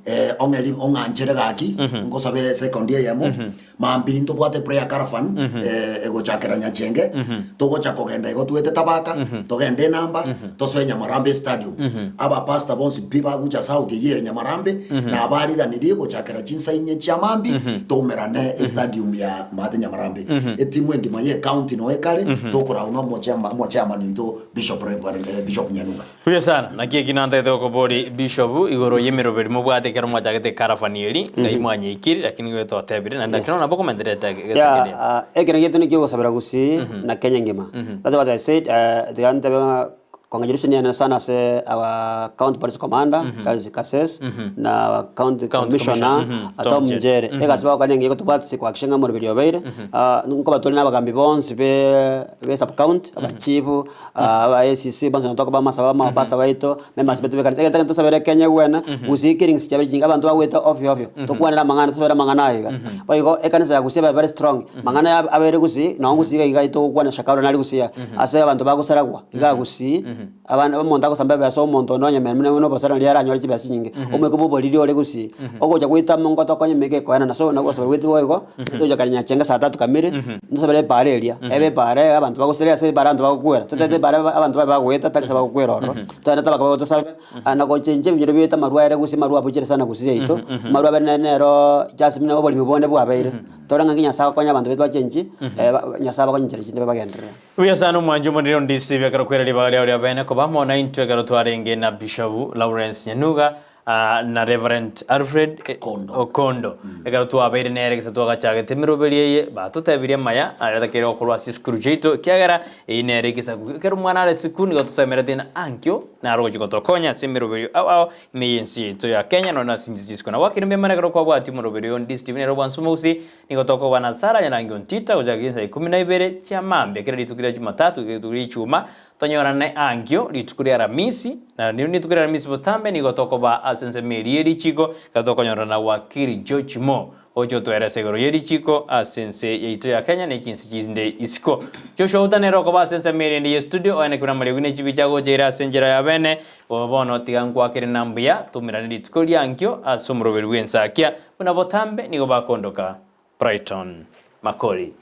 Eh, ong'e ri- ong'anchere gaki ngosabe second eyemo mambia ntobwate prayer caravan eh, egochakera Nyachenge togocha kogenda igo twete Tabaka togende Enamba tosoe Nyamarambe estadium abapastor bonsi pi bagocha south eyio ere Nyamarambe na abariganirie gochakera chinsa inye chia mambia toumerane estadium ya Maate Nyamarambe etimu engima ye county noe ekare tokorau na omochama omochairman oito Bishop Reverend eh, Bishop Nyanuga. Buya sana, naki eki nantagete gokobori Bishop igoro y'emeroberi mobwate ekero mwachagete ekarafani eri, ngai mwanyeikiri lakini nigo twatebire naende lakini bono nabo okomenterete Yeah, egesekeri. uh, ekero gieto nikio ogosabera gusii na Kenya engima. That's what I said, uh, tiga ntebe ng'a congratulations niane sana ase our county police commander Charles Kases na our county County commissioner commissioner, mhm, uh, Tom Tom Njere. Njere. Egasi bagokora engiya egotobwatisia kuhakikisha ng'a omoroberi obeire. Ah, nkoba tore na abagambi bonsi be be sub county, abachifu, aba ACC bonsi nabo tokoba amasabo amo abapastor baito, members baito b'ekanisa, egento ekero tosabere Kenya egwene, gusii killings chiabeire chinyinge, abanto bagoeta ovyo ovyo, tokwanere amang'ana tosabere amang'ana aya iga. Boigo ekanisa ya gusii ebe very strong, mang'ana ya abeire gusii, nonye gusii iga iga togokwana Shakahola nare gusii aa, ase abanto bagosaragwa iga gusii, abana omonto agosamba ebesa omonto onde onye merembe na obosara naria aranyore chibesa chinyinge, omoika bwa oboriri ore gusii, ogocha goeta mongo tokonye emeka ekoenana so nagosaba goetwa boigo, togocha kare Nyachenge saa tatu kamiri, ntosabere epaara eria, ebe epaara eye abanto bagosira ase epaara abanto bagokwera, totete epaara aba abanto babe bagoeta tari ase bagokwera ororo, togende tabaka bagotosabe, na gochenchia ebinyoro biaito amarwa aere gusii amarwa abuchire sana gusii yaito, amarwa abeire nere neroo just buna oboremi bonde bwabeire, tore ng'aki Nyasaye agokonya abanto baito bachenchie, Nyasaye abakonye chinchera chinde bagenderere. Buya sana omwanchi omonene ondisi ekero kwera ribaga riao ria bene koba amo naintwe ekero twarenge na Bishop Lawrence Nyanuga na Reverend Alfred Okondo. Ekero twabeire nere gese twagachagete emeroberi eye batotebirie amaya aretakeire gokorwa ase esukuru chiaito ekiagera eyio nere egesaku ekero omwana are esukuru nigo tosemerete ng'a ankio naro ogochia gotokonya ase emeroberio ao ao ime y'ense yaito ya Kenya nonya ase chinse chisiko. Nabo akire mbuya mono ekero kwabwatia omoroberi oyo Ndisi TV nere obwansu omogusii Nigo tokoba na Sara nyarangi ontita gochaka chinsa ikomi na ibere chia mambia kera rituko ria Jumatatu goika rituko ria Ichuma, tonyorane ankio rituko ria Aramisi, na riria rituko ria Aramisi botambe nigo tokoba ase ensemo eria ye richiko, ekero tokonyorana na Wakili George Mo, oche otoerese igoro ye richiko ase ense yaito ya Kenya ne chinse chinde isiko. Joshua Outa nere okoba ase ensemo eria ende ye studio, oene kebuna amariogi ne chibicha agocha ere ase enchera ya bene. Bono tiga nkwakere na mbuya, toumerane rituko ria ankio ase omoroberi bw'ensakia. Buna botambe nigo bakondoka Brighton Makori.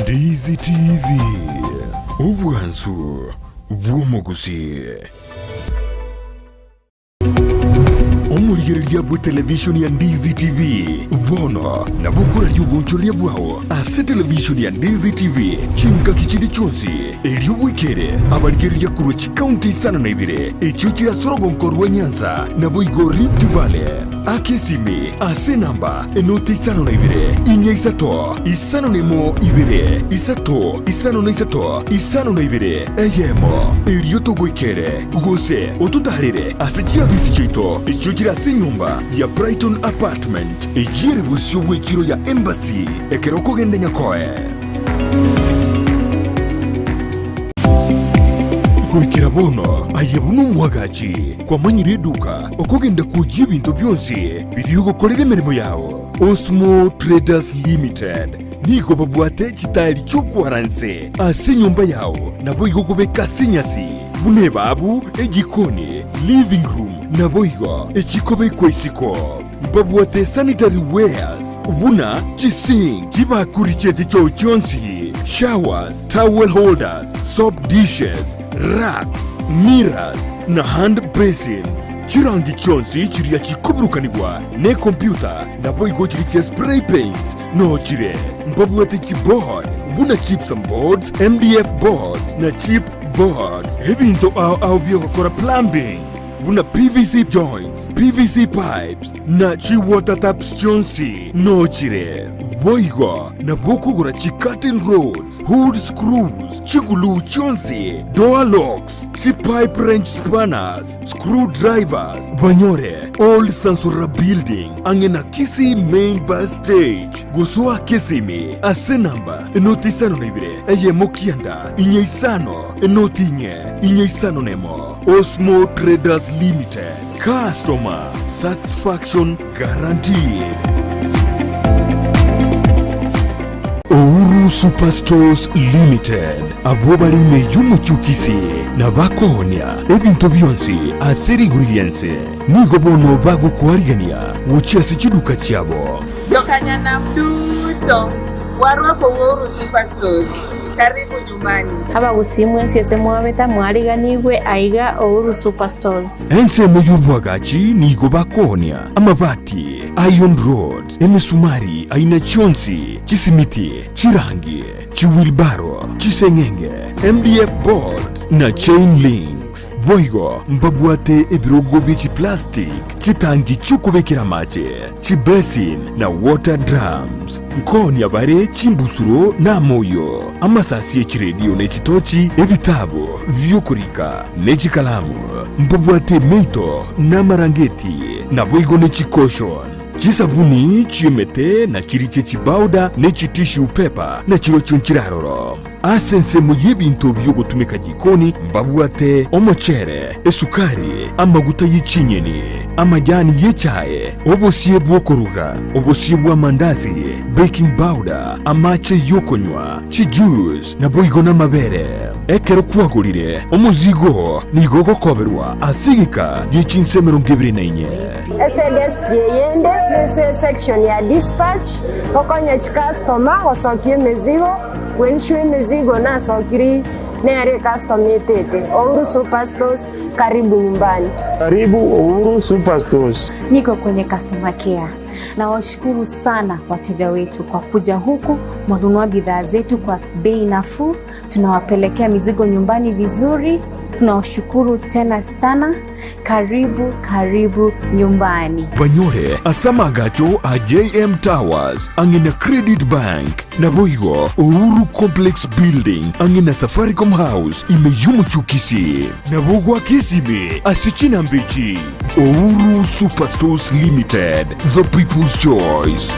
Ndizi TV, obwansu bw'omogusii. Omorigereria bw'etelevishoni ya Ndizi TV bono nabo okoraria obonchoreria bwao ase televishoni ya Ndizi TV chingaki chinde chionsi, erio bwekere abarigereria korwa chikaunti isano na ibere echio chire ase orogonko rwa Nyanza naboigo Rift Valley. Aka esimi ase enamba enoti isano na ibere, inya isato, isano na emo ibere, isato, isano na isato, 52, eyemo, erio togoikere, gose ototaarere ase chiabisi chiaito echio chire ase enyomba ya Brighton Apartment, eyio ere bosio bw'echiro ya Embassy, ekero okogenda Nyakoe. Goikera bono aye buna omwagachi kwamanyire eduka okogenda kwoyia ebinto bionsi biria ogokorera emeremo yao. Osmo Traders Limited. Nigo babwate chitaeri chi'okwara inse ase enyomba yao, naboigo kobeka ase enyasi, buna ebaabu, egikoni, living room, naboigo echikobekwa isiko. Mbabwate sanitary wares, buna chisink, chibakuri chie chichoo chionsi. Showers, towel holders, soap dishes, racks, mirrors, na hand basins. Chirangi chionsi chiria chikoburukanigwa nekompyuta naboigo chiria chia spray paints noo chire. Mbabwate chiboard buna gypsum boards, MDF boards na chip boards. Ebinto ao ao biogokora plumbing buna PVC joints, PVC pipes na chiwater taps chionsi noo chire. Boigo nabo okogora chicurtain rods, hood screws, chiguluu chionsi, door locks, chipipe wrench spanners, screw drivers, banyore Old Sansora Building ang'e na Kisii Main Bus Stage. Gosoa Kisimi ase namba enoti isano na ibere eyemo kianda inye isano enoti inye inye isano nemo. Osmo Traders Limited, customer satisfaction guaranteed. Uhuru Superstores Limited, abwo bare ime y'omochie o Kisii na bakoonia ebinto bionsi ase rigori ri'ense, nigo bono bagokwarigania gochia ase chiduka chiabo. Jokanyanam duto, warwako Uhuru Superstores. Karibu nyumbani. Abagusii mwensi ase mwabeta mwariganigwe aiga Uhuru Superstores. Ensemo y'oboagachi nigo bakoonia amabati, iron rods, emesumari aina chionsi, chisimiti, chirangi, chiwheelbarrow, chiseng'enge, MDF boards, na chain links. Boigo mbabwate ebirogo bie chiplastic, chitangi chi'okobekera amache, chibasin, na water drums. Nkoonia bare chimbusuro na amoyio, amasasi e chiredio ne chitochi, ebitabu bi'okorika, ne chikalamu. Mbabwate emeito na amarangeti, naboigo ne chikoshon, chisabuni chi'emete na chiria chie chibauda ne chitissue paper, na chirochio nchiraroro. Ase ensemo y'ebinto bi'ogotumeka jikoni mbabwate omochere, esukari, amaguta ye chinyeni, amajani y'echae, obosie bw'okoruga, obosie bw'amandazi, baking powder, amache y'okonywa, chijuice, naboigo namabere. Ekero kwagorire omozigo oo nigo ogokoberwa ase egeka gie chinsa 24. Ase edeski eyende nese esection ya dispatch, gokonya chikastoma gosokia emezigo. Gwenchwa emizigo nasokiri nere ecustom etete Uhuru Superstores karibu nyumbani. Karibu Uhuru Superstores. Niko kwenye customer care. Nawashukuru sana wateja wetu kwa kuja huku, mwanunua bidhaa zetu kwa bei nafuu, tunawapelekea mizigo nyumbani vizuri. Tunawashukuru tena sana. Karibu karibu nyumbani. Banyore ase amagacho a JM Towers ang'e na Credit Bank, naboigo Uhuru Complex Building ang'e na Safaricom House ime y'omochie o Kisii. Nabo goaka esimi ase chinamba echi, Uhuru Superstores Limited, the people's choice.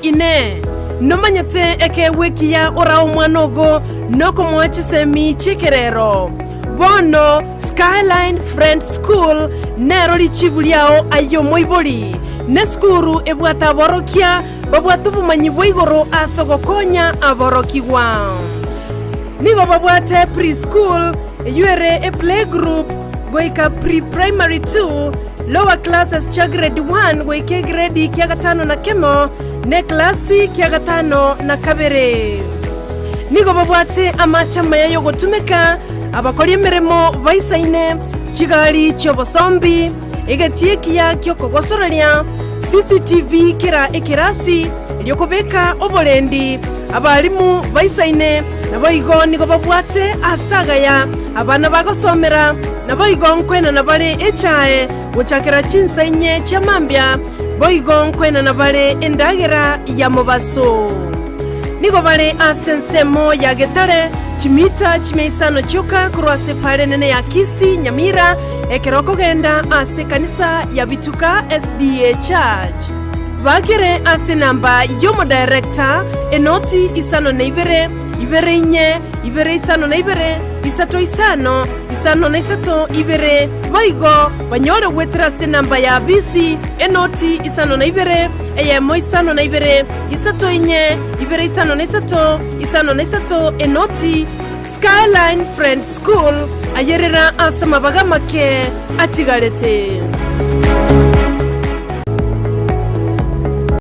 Inee! Nomanyete ekeegwa ekiya orae omwana ogo nokomoa chisemi chi'ekerero? Bono Skyline Friends School nero richibu riao aye omoibori. Nesukuru ebwate aborokia babwate obomanyi bwa igoro ase ogokonya aborokigwa. Nigo babwate pre-school eyio ere eplaygroup goika pre-primary 2, Lower classes chia grade 1 goika egredi kia gatano na kemo, na eklasi kia gatano na kabere. Nigo babwate amache amaya y'ogotumeka, abakori emeremo baisaine, chigari chi'obosombi, egetii ekiya ki'okogosoreria, CCTV kera ekerasi, erio kobeka oborendi, abalimu baisaine, naboigo nigo babwate aase agaya abana bagosomera, naboigo nkoenana bare echae gochakera chinsa inye chia mambia, boigo nkoenana bare endagera ya mobaso. Nigo bare ase ensemo ya Getare, chimita chimia isano chioka korwa ase epaara enene ya Kisii, Nyamira, ekero okogenda ase ekanisa ya Bituka SDA Church. Bakere ase enamba y'omodirector, enoti isano na ibere, ibere inye, ibere isano na ibere, isato isano, isano na isato ibere, boigo banyore goetera ase enamba ya bisi, enoti isano na ibere, eyemo isano na ibere, isato inye, ibere isano na isato, isano na isato, enoti. Skyline Friends School, ayerera ase amabaga amake atigarete.